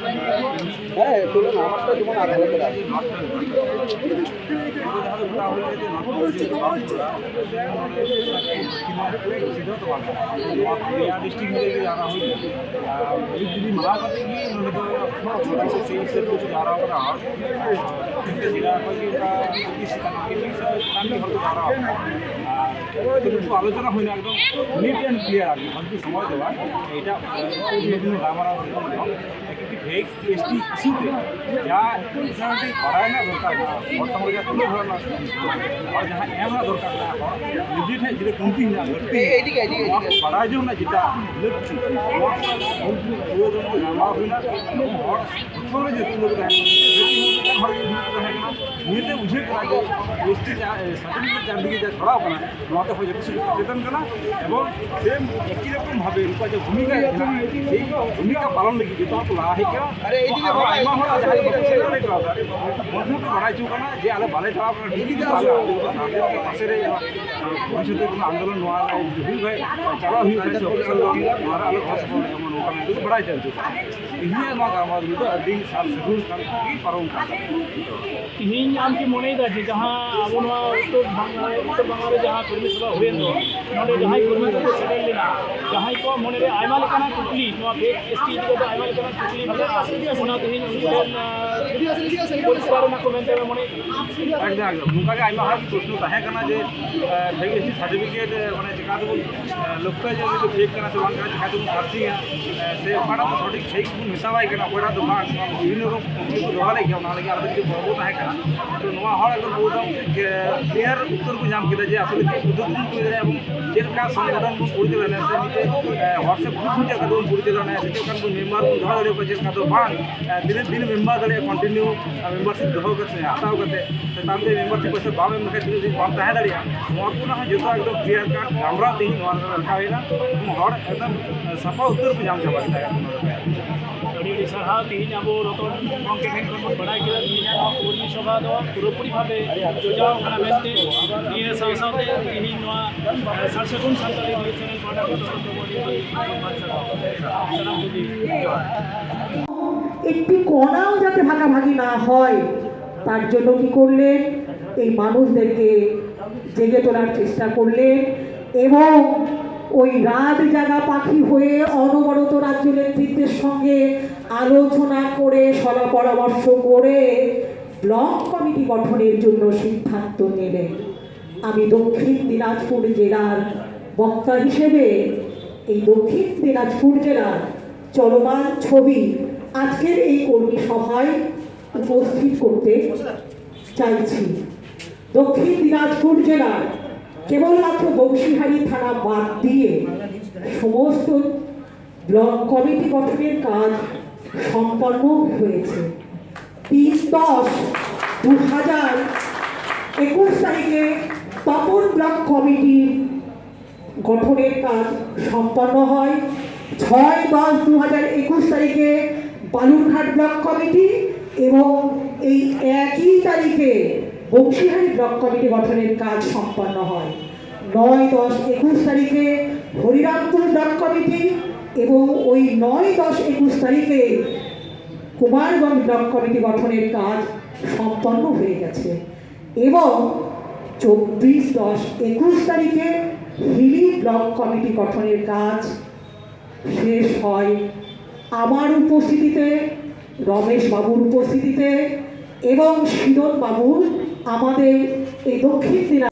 ᱦᱮᱸ, ᱛᱩᱞᱟᱹ ᱱᱟᱢᱵᱟᱨ ᱛᱚ ᱡᱮᱢᱚᱱ ᱟᱨ ᱟᱞᱮ ᱠᱮᱫᱟ᱾ ᱱᱚᱣᱟ ᱯᱩᱨᱩᱞᱤᱭᱟᱹ ᱰᱤᱥᱴᱨᱤᱠᱴ ᱢᱤᱞᱮ ᱜᱮ ᱡᱟᱣᱨᱟ ᱦᱩᱭ ᱞᱮᱱᱟ᱾ ᱟᱨ ᱡᱩᱫᱤ ᱢᱟᱱᱟᱣ ᱠᱟᱛᱮ ᱜᱮ ᱱᱚᱰᱮ ᱫᱚ ᱮᱠᱷᱚᱱᱳ ᱥᱮᱭ ᱦᱤᱥᱟᱹᱵ ᱛᱮ ᱡᱟᱣᱨᱟ ᱠᱟᱱᱟ᱾ ᱡᱮᱞᱟ ᱠᱷᱚᱱ ᱜᱮ ᱚᱱᱠᱟ ᱯᱚᱸᱪᱤᱥ ᱪᱮᱛᱟᱱ ᱜᱮ, ᱢᱤᱫ ᱥᱚ ᱪᱮᱛᱟᱱ ᱜᱮ ᱦᱚᱲ ᱠᱚ ᱡᱟᱣᱨᱟ ᱠᱟᱱᱟ᱾ ᱟᱨ ᱠᱤᱱᱛᱩ ᱟᱞᱳᱪᱚᱱᱟ ᱦᱩᱭᱱᱟ ᱮᱠᱫᱚᱢ neat and clear ᱟᱨᱠᱤ, ᱵᱷᱟᱹᱜᱤ ᱥᱚᱢᱚᱭ ᱫᱚ ᱵᱟᱝ, ᱮᱴᱟᱜ ᱚᱱᱱᱚ ᱠᱳᱱᱳ ᱜᱟᱞᱢᱟᱨᱟᱣ ᱫᱚ ᱵᱟᱝ᱾ ᱮᱠ ᱮᱥ ᱴᱤ ᱤᱥᱩ ᱛᱮ ᱡᱟ ᱤᱱᱯᱷᱚᱨᱢᱮᱥᱚᱱ ᱵᱟᱲᱟᱭ ᱨᱮᱱᱟᱜ ᱫᱚᱨᱠᱟᱨ ᱢᱮᱱᱟᱜᱼᱟ, ᱦᱚᱲ ᱥᱟᱢᱟᱝ ᱨᱮ ᱡᱟ ᱛᱩᱞᱟᱹ ᱫᱷᱚᱨᱟ ᱨᱮᱱᱟᱜ ᱟᱨ ᱡᱟᱦᱟᱸ ᱮᱢ ᱨᱮᱱᱟᱜ ᱫᱚᱨᱠᱟᱨ ᱢᱮᱱᱟᱜᱼᱟ, ᱦᱚᱲ ᱱᱤᱡᱮ ᱴᱷᱮᱱ ᱡᱮ ᱠᱚᱢᱛᱤ ᱢᱮᱱᱟᱜᱼᱟ, ᱜᱷᱟᱹᱴᱛᱤ ᱢᱮᱱᱟᱜᱼᱟ, ᱱᱚᱣᱟ ᱠᱚ ᱵᱟᱲᱟᱭ ᱡᱚᱝ ᱨᱮᱱᱟᱜ ᱡᱮᱴᱟ ᱞᱟᱹᱠᱛᱤ, ᱱᱚᱣᱟ ᱠᱚ ᱩᱱᱠᱩ ᱯᱩᱨᱟᱹ ᱡᱚᱱ ᱠᱚ ᱜᱟᱞᱢᱟᱨᱟᱣ ᱦᱩᱭᱱᱟ᱾ ᱦᱚᱲ ᱡᱚᱛᱚ ᱨᱮ ᱡᱮ ᱛᱩᱞᱟᱹ ᱠᱚ ᱛᱟᱦᱮᱸ ᱠᱟᱱᱟ, ᱦᱚᱲ ᱜᱮ ᱩᱱᱠᱩ ᱛᱟᱦᱮᱸ ᱠᱟᱱᱟ᱾ ᱱᱤᱭᱟᱹᱛᱮ ᱵᱩᱡᱷᱟᱹᱜ ᱠᱟᱱᱟ ᱡᱮ ᱮᱥ ᱴᱤ ᱥᱟᱨᱴᱤᱯᱷᱤᱠᱮᱴ ᱧᱟᱢ ᱞᱟᱹᱜᱤᱫ ᱡᱟ ᱪᱷᱚᱲᱟᱣ ᱠᱟᱱᱟ, ᱱᱚᱣᱟ ᱛᱮ ᱦᱚᱲ ᱡᱚᱛᱚ ᱥᱚᱪᱮᱛᱚᱱ ᱠᱟᱱᱟ᱾ ᱮᱵᱚᱝ ᱥᱮᱢ ᱮᱠᱤ ᱨᱚᱠᱚᱢ ᱵᱷᱟᱵᱮ ᱩᱱᱠᱩᱣᱟᱜ ᱡᱮ ᱵᱷᱩᱢᱤᱠᱟ ᱦᱮᱡ ᱠᱟᱱᱟ, ᱥᱮᱭ ᱵᱷᱩᱢᱤᱠᱟ ᱯᱟᱞᱚᱱ ᱞᱟᱹᱜᱤᱫ ᱡᱚᱛᱚ ᱦᱚᱲ ᱠᱚ ᱞᱟᱦᱟ ᱦᱮᱡ ᱠᱟᱱᱟ᱾ ᱟᱨᱦᱚᱸ ᱟᱭᱢᱟ ᱦᱚᱲ ᱟᱞᱮ ᱡᱟᱦᱟᱸᱭ ᱠᱚ ᱵᱟᱠᱚ ᱥᱮᱴᱮᱨ ᱫᱟᱲᱮ ᱠᱟᱣᱫᱟ, ᱩᱱᱠᱩ ᱠᱚ ᱵᱟᱲᱟᱭ ᱦᱚᱪᱚ ᱠᱟᱱᱟ ᱡᱮ ᱟᱞᱮ ᱵᱟᱞᱮ ᱪᱟᱞᱟᱣ ᱠᱟᱱᱟ, ᱴᱷᱤᱠ ᱜᱮ ᱟᱞᱮ ᱟᱹᱛᱩ ᱯᱟᱥᱮ ᱨᱮ ᱵᱷᱚᱵᱤᱥᱥᱚᱛ ᱨᱮ ᱠᱳᱱᱳ ᱟᱱᱫᱳᱞᱚᱱ ᱱᱚᱣᱟ ᱨᱮ ᱦᱩᱭᱩᱜ ᱠᱷᱟᱡ ᱪᱟᱞᱟᱣ ᱦᱩᱭᱩᱜ ᱠᱷᱟᱡ ᱥᱮ ᱚᱯᱷᱤᱥᱟᱞ ᱱᱚᱣᱟ ᱨᱮ ᱟᱞᱮ ᱜᱚᱲᱚ ᱥᱚᱯᱚᱦᱚᱫ ᱞᱮ ᱮᱢᱟ, ᱱᱚᱝᱠᱟ ᱢᱮᱱᱛᱮ ᱠᱚ ᱵᱟᱲᱟᱭ ᱦᱚᱪᱚ ᱠᱟᱱᱟ᱾ ᱛᱮᱦᱮᱧᱟᱜ ᱱᱚᱣᱟ ᱜᱟᱞᱢᱟᱨᱟᱣ ᱫᱚ ᱟᱹᱰᱤ ᱥᱟᱨ ᱥᱟᱹᱜᱩᱱ ᱠᱟᱱ ᱛᱮᱜᱮ ᱯᱟᱨᱚᱢ ᱠᱟᱱ ᱛᱟᱵᱚᱱᱟ᱾ ᱛᱮᱦᱮᱧ ᱟᱢ ᱠᱤ ᱢᱚᱱᱮᱭᱮᱫᱟ ᱡᱮ ᱡᱟᱦᱟᱸ ᱟᱵᱚ ᱱᱚᱣᱟ ᱩᱛᱛᱚᱨ ᱵᱟᱝᱞᱟ ᱨᱮ, ᱩᱛᱛᱚᱨ ᱵᱟᱝᱞᱟ ᱨᱮ ᱡᱟᱦᱟᱸ ᱠᱚᱨᱢᱤ ᱥᱚᱵᱷᱟ ᱦᱩᱭᱮᱱ ᱫᱚ, ᱱᱚᱰᱮ ᱡᱟᱦᱟᱸᱭ ᱠᱚᱨᱢᱤ ᱠᱚᱠᱚ ᱥᱮᱴᱮᱨ ᱞᱮᱱᱟ, ᱡᱟᱦᱟᱸᱭ ᱠᱚᱣᱟᱜ ᱢᱚᱱᱮᱨᱮ ᱟᱭᱢᱟ ᱞᱮᱠᱟᱱᱟᱜ ᱠᱩᱠᱞᱤ, ᱱᱚᱣᱟ ᱯᱷᱮᱠ ᱮᱥ ᱴᱤ ᱤᱫᱤ ᱠᱟᱛᱮ ᱟᱭᱢᱟ ᱞᱮᱠᱟᱱᱟᱜ ᱠᱩᱠᱞᱤ ᱢᱮᱱᱟᱜᱼᱟ, ᱚᱱᱟ ᱛᱮᱦᱮᱧ ᱩᱱᱠᱩ ᱴᱷᱮᱱ, ᱟᱸ, ᱯᱚᱨᱤᱥᱠᱟᱨ ᱮᱱᱟ ᱠᱚ ᱢᱮᱱᱛᱮ ᱢᱚᱱᱮ ᱮᱠᱫᱚᱢ, ᱮᱠᱫᱚᱢ᱾ ᱱᱚᱝᱠᱟ ᱜᱮ ᱟᱭᱢᱟ ᱦᱚᱲᱟᱜ ᱜᱮ ᱯᱨᱚᱥᱱᱚ ᱛᱟᱦᱮᱸ ᱠᱟᱱᱟ ᱡᱮ, ᱮ, ᱯᱷᱮᱠ ᱮᱥ ᱴᱤ ᱥᱟᱨᱴᱤᱯᱷᱤᱠᱮᱴ, ᱮ, ᱢᱟᱱᱮ ᱪᱮᱠᱟ ᱛᱮᱵᱚᱱ, ᱮ, ᱞᱚᱠᱠᱷᱚᱭᱟ ᱡᱮ ᱩᱱᱤ ᱫᱚ ᱯᱷᱮᱠ ᱠᱟᱱᱟ ᱥᱮ ᱵᱟᱝ ᱠᱟᱱᱟ, ᱪᱮᱠᱟ ᱛᱮᱵᱚᱱ ᱥᱟᱨᱪᱤᱝᱟ, ᱮ, ᱥᱮ ᱚᱠᱟᱴᱟᱜ ᱫᱚ ᱥᱚᱴᱷᱤᱠ ᱯᱷᱮᱠ ᱵᱚᱱ ᱢᱮᱛᱟᱣᱟᱭ ᱠᱟᱱᱟ, ᱚᱠᱚᱭᱴᱟᱜ ᱫᱚ ᱵᱟᱝ, ᱱᱚᱣᱟ ᱵᱤᱵᱷᱤᱱᱱᱚ ᱨᱚᱠᱚᱢ ᱠᱩᱠᱞᱤ ᱠᱚ ᱫᱚᱦᱚ ᱞᱮᱫ ᱜᱮᱭᱟ᱾ ᱚᱱᱟ ᱞᱟᱹᱜᱤᱫ ᱟᱨᱚ ᱠᱤᱪᱷᱩ ᱜᱚᱨᱵᱚ ᱛᱟᱦᱮᱸ ᱠᱟᱱᱟ᱾ ᱛᱚ, ᱱᱚᱣᱟ ᱦᱚᱲ ᱮᱠᱫᱚᱢ ᱯᱩᱨᱟᱹ ᱠᱞᱤᱭᱟᱨ ᱩᱛᱛᱚᱨ ᱠᱚ ᱧᱟᱢ ᱠᱮᱫᱟ ᱡᱮ ᱟᱥᱚᱞᱮ ᱪᱮᱫ ᱯᱚᱫᱽᱫᱷᱚᱛᱤ ᱵᱚᱱ ᱠᱩᱞ ᱫᱟᱲᱮᱭᱟᱜᱼᱟ ᱮᱵᱚᱝ ᱪᱮᱫ ᱞᱮᱠᱟ ᱥᱚᱝᱜᱚᱴᱷᱚᱱ ᱵᱚᱱ ᱯᱚᱨᱤᱪᱟᱞᱚᱱᱟᱭᱟ, ᱥᱮ ᱢᱤᱫᱴᱮᱡ, ᱮ, WhatsApp ᱜᱨᱩᱯ ᱦᱚᱸ ᱪᱮᱫ ᱞᱮᱠᱟ ᱛᱮᱵᱚᱱ ᱯᱚᱨᱤᱪᱟᱞᱚᱱᱟᱭᱟ, ᱥᱮ ᱪᱮᱫ ᱞᱮᱠᱟᱱ ᱵᱚᱱ ᱢᱮᱢᱵᱟᱨ ᱵᱚᱱ ᱫᱚᱦᱚ ᱫᱟᱲᱮᱭᱟᱠᱚᱣᱟ, ᱪᱮᱫ ᱞᱮᱠᱟ ᱫᱚ ᱵᱟᱝ, ᱮ, ᱛᱤᱱᱟᱹᱜ ᱫᱤᱱ ᱢᱮᱢᱵᱟᱨ ᱫᱟᱲᱮᱭᱟᱜᱼᱟ ᱠᱚᱱᱴᱤᱱᱤᱭᱩ, ᱮ, ᱢᱮᱢᱵᱟᱨᱥᱤᱯ ᱫᱚᱦᱚ ᱠᱟᱛᱮ, ᱦᱟᱛᱟᱣ ᱠᱟᱛᱮ, ᱥᱮ ᱛᱟᱭᱚᱢ ᱛᱮ ᱢᱮᱢᱵᱟᱨᱥᱤᱯ ᱯᱚᱭᱥᱟ ᱵᱟᱢ ᱮᱢ ᱞᱮᱠᱷᱟᱱ ᱛᱤᱱᱟᱹᱜ ᱫᱤᱱ ᱵᱟᱢ ᱛᱟᱦᱮᱸ ᱫᱟᱲᱮᱭᱟᱜᱼᱟ, ᱱᱚᱣᱟ ᱠᱚ ᱨᱮᱱᱟᱜ ᱦᱚᱸ ᱡᱚᱛᱚ ᱮᱠᱫᱚᱢ ᱠᱞᱤᱭᱟᱨ ᱠᱟᱴ ᱜᱟᱞᱢᱟᱨᱟᱣ ᱛᱮᱦᱮᱧ ᱱᱚᱣᱟ ᱨᱮ ᱨᱟᱠᱷᱟ ᱦᱩᱭᱱᱟ᱾ ᱮᱵᱚᱝ ᱦᱚᱲ ᱮᱠᱫᱚᱢ, ᱮ, ᱥᱟᱯᱷᱟ ᱩᱛᱟᱹᱨ ᱠᱚ ᱧᱟᱢ ᱪᱟᱵᱟ ᱠᱮᱫᱟ᱾ ᱟᱹᱰᱤ ᱟᱹᱰᱤ ᱥᱟᱨᱦᱟᱣ᱾ ᱛᱮᱦᱮᱧ ᱟᱵᱚ ᱨᱚᱛᱚᱱ ᱜᱚᱢᱠᱮ ᱴᱷᱮᱱ ᱠᱷᱚᱱ ᱵᱚᱱ ᱵᱟᱲᱟᱭ ᱠᱮᱫᱟ, ᱛᱮᱦᱮᱧᱟᱜ ᱱᱚᱣᱟ ᱠᱚᱨᱢᱤ ᱥᱚᱵᱷᱟ ᱫᱚ ᱯᱩᱨᱟᱹᱯᱩᱨᱤ ᱵᱷᱟᱵᱮ ᱡᱚᱡᱟᱣ ᱠᱟᱱᱟ ᱢᱮᱱᱛᱮ᱾ ᱱᱤᱭᱟᱹ ᱥᱟᱶ ᱥᱟᱶᱛᱮ ᱛᱮᱦᱮᱧ ᱱᱚᱣᱟ, ᱮ, ᱥᱟᱨ ᱥᱟᱹᱜᱩᱱ ᱥᱟᱱᱛᱟᱲᱤ ᱱᱤᱭᱩᱡᱽ ᱪᱮᱱᱮᱞ ᱯᱟᱦᱴᱟ ᱠᱷᱚᱱ ᱡᱚᱛᱚ ᱠᱚ ᱟᱹᱰᱤ ᱟᱹᱰᱤ ᱥᱟᱨᱦᱟᱣ᱾ ᱥᱟᱱᱟᱢ ᱠᱚᱜᱮ ᱡᱚᱦᱟᱨ᱾ একটি কণাও যাতে ভাগাভাগি না হয়, তার জন্য কি করলেন? এই মানুষদেরকে জেগে তোলার চেষ্টা করলেন এবং ওই রাত জাগা পাখি হয়ে অনবরত রাজ্য নেতৃত্বের সঙ্গে আলোচনা করে, সলা পরামর্শ করে ব্লক কমিটি গঠনের জন্য সিদ্ধান্ত নিলেন। আমি দক্ষিণ দিনাজপুর জেলার বক্তা হিসেবে এই দক্ষিণ দিনাজপুর জেলার চলমান ছবি আজকের এই কর্মী সভায় উপস্থিত করতে চাইছি। দক্ষিণ দিনাজপুর জেলার কেবলমাত্র বংশীহারি থানা বাদ দিয়ে সমস্ত ব্লক কমিটি গঠনের কাজ সম্পন্ন হয়েছে। তিরিশ দশ দু হাজার একুশ তারিখে তপন ব্লক কমিটি গঠনের কাজ সম্পন্ন হয়। ছয় দশ দু হাজার একুশ তারিখে বালুরঘাট ব্লক কমিটি এবং এই একই তারিখে বংশীহারি ব্লক কমিটি গঠনের কাজ সম্পন্ন হয়। নয় দশ একুশ তারিখে হরিরামপুর ব্লক কমিটি এবং ওই নয় দশ একুশ তারিখে কুমারগঞ্জ ব্লক কমিটি গঠনের কাজ সম্পন্ন হয়ে গেছে এবং চব্বিশ দশ একুশ তারিখে হিলি ব্লক কমিটি গঠনের কাজ শেষ হয় আমার উপস্থিতিতে, রমেশ বাবুর উপস্থিতিতে এবং সিদন বাবুর, আমাদের এই দক্ষিণ দিনা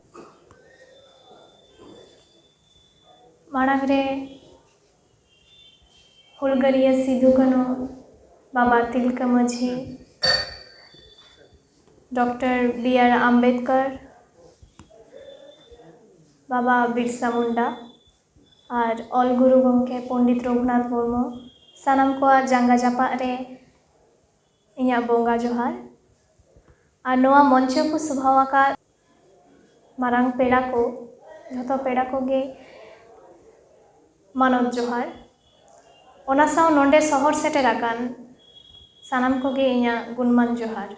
ᱢᱟᱲᱟᱝ ᱨᱮ ᱦᱩᱞᱜᱟᱹᱨᱤᱭᱟᱹ ᱥᱤᱫᱩ ᱠᱟᱹᱱᱦᱩ, ᱵᱟᱵᱟ ᱛᱤᱞᱠᱟᱹ ᱢᱟᱹᱡᱷᱤ, ᱰᱚᱠᱴᱚᱨ ᱵᱤ ᱟᱨ ᱟᱢᱵᱮᱫᱠᱚᱨ, ᱵᱟᱵᱟ ᱵᱤᱨᱥᱟ ᱢᱩᱱᱰᱟ ᱟᱨ ᱚᱞ ᱜᱩᱨᱩ ᱜᱚᱢᱠᱮ ᱯᱚᱱᱰᱤᱛ ᱨᱚᱜᱷᱩᱱᱟᱛᱷ ᱢᱩᱨᱢᱩ, ᱥᱟᱱᱟᱢ ᱠᱚᱣᱟᱜ ᱡᱟᱸᱜᱟ ᱡᱟᱯᱟᱜ ᱨᱮ ᱤᱧᱟᱹᱜ ᱵᱚᱸᱜᱟ ᱡᱚᱦᱟᱨ᱾ ᱟᱨ ᱱᱚᱣᱟ ᱢᱚᱧᱪᱚ ᱠᱚ ᱥᱚᱵᱷᱟᱣ ᱟᱠᱟᱫ ᱢᱟᱨᱟᱝ ᱯᱮᱲᱟ ᱠᱚ, ᱡᱷᱚᱛᱚ ᱯᱮᱲᱟ ᱠᱚᱜᱮ ᱢᱟᱱᱚᱛ ᱡᱚᱦᱟᱨ᱾ ᱚᱱᱟ ᱥᱟᱶ ᱱᱚᱰᱮ ᱥᱚᱦᱚᱨ ᱥᱮᱴᱮᱨ ᱟᱠᱟᱱ ᱥᱟᱱᱟᱢ ᱠᱚᱜᱮ ᱤᱧᱟᱹᱜ ᱜᱩᱱᱢᱟᱱ ᱡᱚᱦᱟᱨ᱾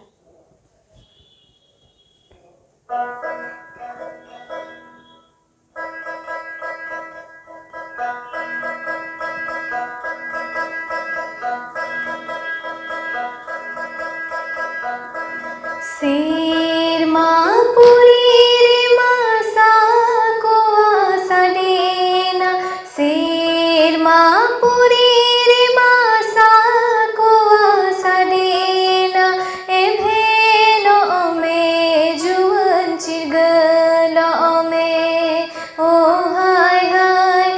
ᱥᱮᱨᱢᱟ ᱯᱩᱨᱤ ᱨᱮᱢᱟ ᱥᱟᱠᱣᱟ ᱥᱟᱰᱮᱭᱮᱱᱟ, ᱥᱮᱨᱢᱟ ᱯᱩᱨᱤ ᱨᱮᱢᱟ ᱥᱟᱠᱣᱟ ᱥᱟᱰᱮᱭᱮᱱᱟ, ᱮᱵᱷᱮᱱᱚᱜ ᱢᱮ ᱡᱩᱣᱟᱹᱱ ᱪᱤᱨᱜᱟᱹᱞᱚᱜ ᱢᱮ, ᱳ ᱦᱟᱭ ᱦᱟᱭ,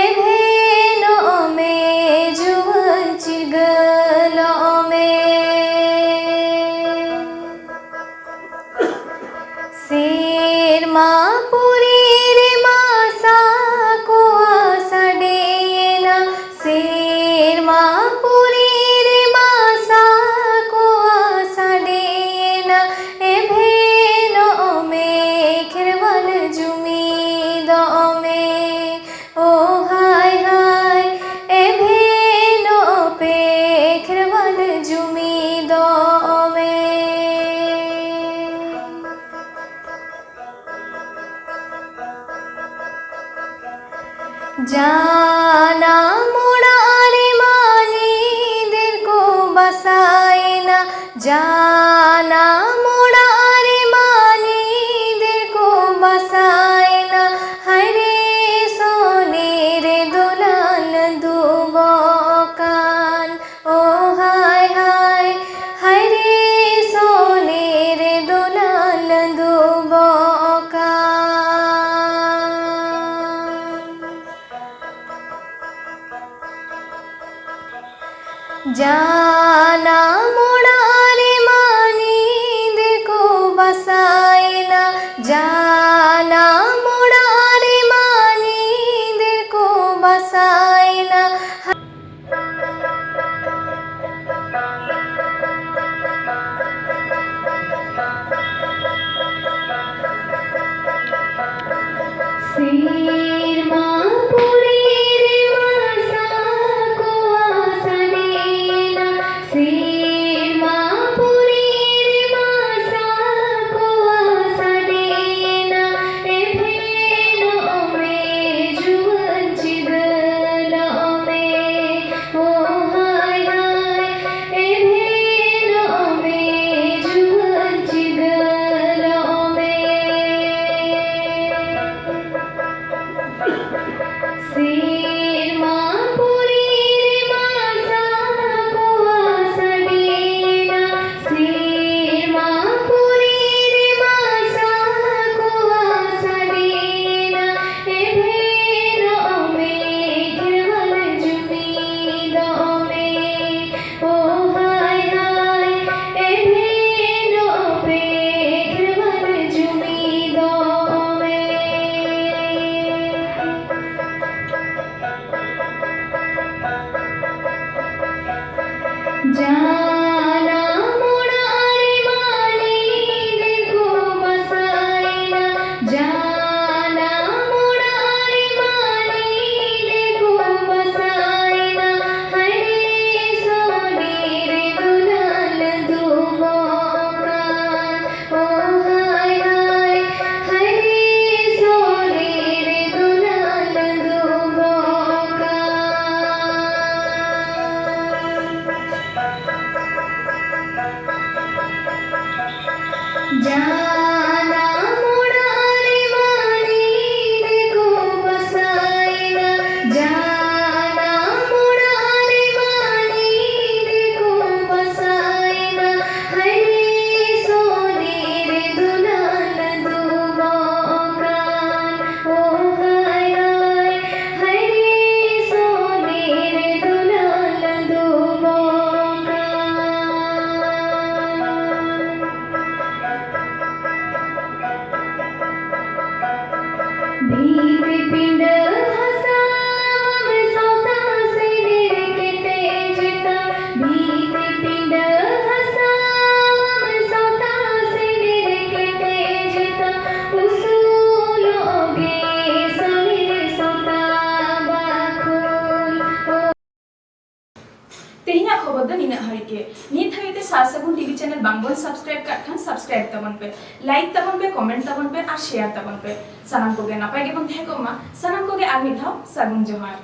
ᱮᱵᱷᱮᱱᱚᱜ ᱢᱮ ᱡᱩᱣᱟᱹᱱ ᱪᱤᱨᱜᱟᱹᱞᱚᱜ ᱢᱮ᱾ ᱡᱩᱢᱤᱫᱚᱜ ᱢᱮ᱾ ᱡᱟᱱᱟᱢ ᱚᱲᱟᱜ ᱨᱮᱢᱟ ᱧᱤᱫᱤᱨ ᱠᱚ ᱵᱟᱥᱟᱭᱮᱱᱟ, ᱡᱟᱱᱟᱢ ᱚᱲᱟᱜ ᱨᱮᱢᱟ ᱧᱤᱫᱤᱨ ᱠᱚ ᱵᱟᱥᱟᱭᱮᱱᱟ, ᱦᱟᱭᱨᱮ ᱥᱚᱱᱮᱨ ᱫᱚᱞᱟᱱ ᱫᱩᱵᱚᱜ ᱠᱟᱱ᱾ ᱳ ᱦᱟᱭ ᱦᱟᱭ, ᱦᱟᱭ ᱨᱮ ᱥᱚᱱᱮᱨ ᱫᱚᱞᱟᱱ ᱫᱩᱵᱚᱜ ᱠᱟᱱ᱾ ᱡᱟᱱᱟᱢ ᱚᱲᱟᱜ ᱨᱮᱢᱟ ᱧᱤᱫᱤᱨ ᱠᱚ ᱵᱟᱥᱟᱭᱮᱱᱟ, ᱡᱟᱱᱟᱢ ᱚᱲᱟᱜ ᱨᱮᱢᱟ ᱧᱤᱫᱤᱨ ᱠᱚ ᱵᱟᱥᱟᱭᱮᱱᱟ᱾ ᱥᱮᱨᱢᱟ ᱯᱩᱨᱤ ᱨᱮᱢᱟ ᱥᱟᱠᱣᱟ ᱥᱟᱰᱮᱭᱮᱱᱟ, ᱥᱮᱨᱢᱟ ᱡᱟᱱᱟᱢ ᱚᱲᱟᱜ ᱨᱮ ᱢᱟ ᱧᱤᱫᱟᱹ ᱠᱚ ᱵᱟᱥᱟᱭᱮᱱᱟ, ᱡᱟᱱᱟᱢ ᱚᱲᱟᱜ ᱨᱮ ᱢᱟ ᱧᱤᱫᱟᱹ ᱠᱚ ᱵᱟᱥᱟᱭᱮᱱᱟ, ᱦᱟᱭᱨᱮ ᱥᱚᱱᱮᱨ ᱫᱩᱞᱟᱞ ᱫᱩᱵᱚᱜ ᱠᱟᱱ, ᱳ ᱦᱟᱭ ᱦᱟᱭ, ᱦᱟᱭᱨᱮ ᱥᱚᱱᱮᱨ ᱫᱩᱞᱟᱞ ᱫᱩᱵᱚᱜ ᱠᱟᱱ᱾ ᱵᱷᱤᱛ ᱯᱤᱸᱰᱟᱹ ᱦᱟᱥᱟ ᱵᱟᱢ ᱥᱚᱛᱟ ᱥᱮᱱᱮᱨ ᱠᱮᱴᱮᱡ ᱛᱟᱢ, ᱵᱷᱤᱛ ᱯᱤᱸᱰᱟᱹ ᱦᱟᱥᱟ ᱵᱟᱢ ᱥᱚᱛᱟ ᱥᱮᱱᱮᱨ ᱠᱮᱴᱮᱡ ᱛᱟᱢ, ᱩᱥᱩᱞᱚᱜ ᱜᱮ ᱥᱚᱱᱮᱨ ᱥᱚᱛᱟ ᱵᱟᱠᱷᱳᱞ᱾ ᱛᱮᱦᱮᱧᱟᱜ ᱠᱷᱚᱵᱚᱨ ᱫᱚ ᱱᱤᱱᱟᱹᱜ ᱦᱟᱹᱨᱤᱡ ᱜᱮ᱾ ᱱᱤᱛ ᱦᱟᱹᱵᱤᱡ ᱛᱮ ᱥᱟᱨ ᱥᱟᱹᱜᱩᱱ ᱴᱤᱵᱷᱤ ᱪᱮᱱᱮᱞ ᱵᱟᱝ ᱵᱚᱱ ᱥᱟᱵᱥᱠᱨᱟᱭᱤᱵ ᱠᱟᱜ ᱠᱷᱟᱱ ᱥᱟᱵᱥᱠᱨᱟᱭᱤᱵ ᱛᱟᱵᱚᱱ ᱯᱮ, ᱞᱟᱭᱤᱠ ᱛᱟᱵᱚᱱ ᱯᱮ, ᱠᱚᱢᱮᱱᱴ ᱛᱟᱵᱚᱱ ᱯᱮ ᱟᱨ ᱥᱮᱭᱟᱨ ᱛᱟᱵᱚᱱ ᱯᱮ᱾ ᱥᱟᱱᱟᱢ ᱠᱚᱜᱮ ᱱᱟᱯᱟᱭ ᱜᱮᱵᱚᱱ ᱛᱟᱦᱮᱸ ᱠᱚᱜ ᱢᱟ᱾ ᱥᱟᱱᱟᱢ ᱠᱚᱜᱮ ᱟᱨ ᱢᱤᱫ ᱫᱷᱟᱣ ᱥᱟᱹᱜᱩᱱ ᱡᱚᱦᱟᱨ᱾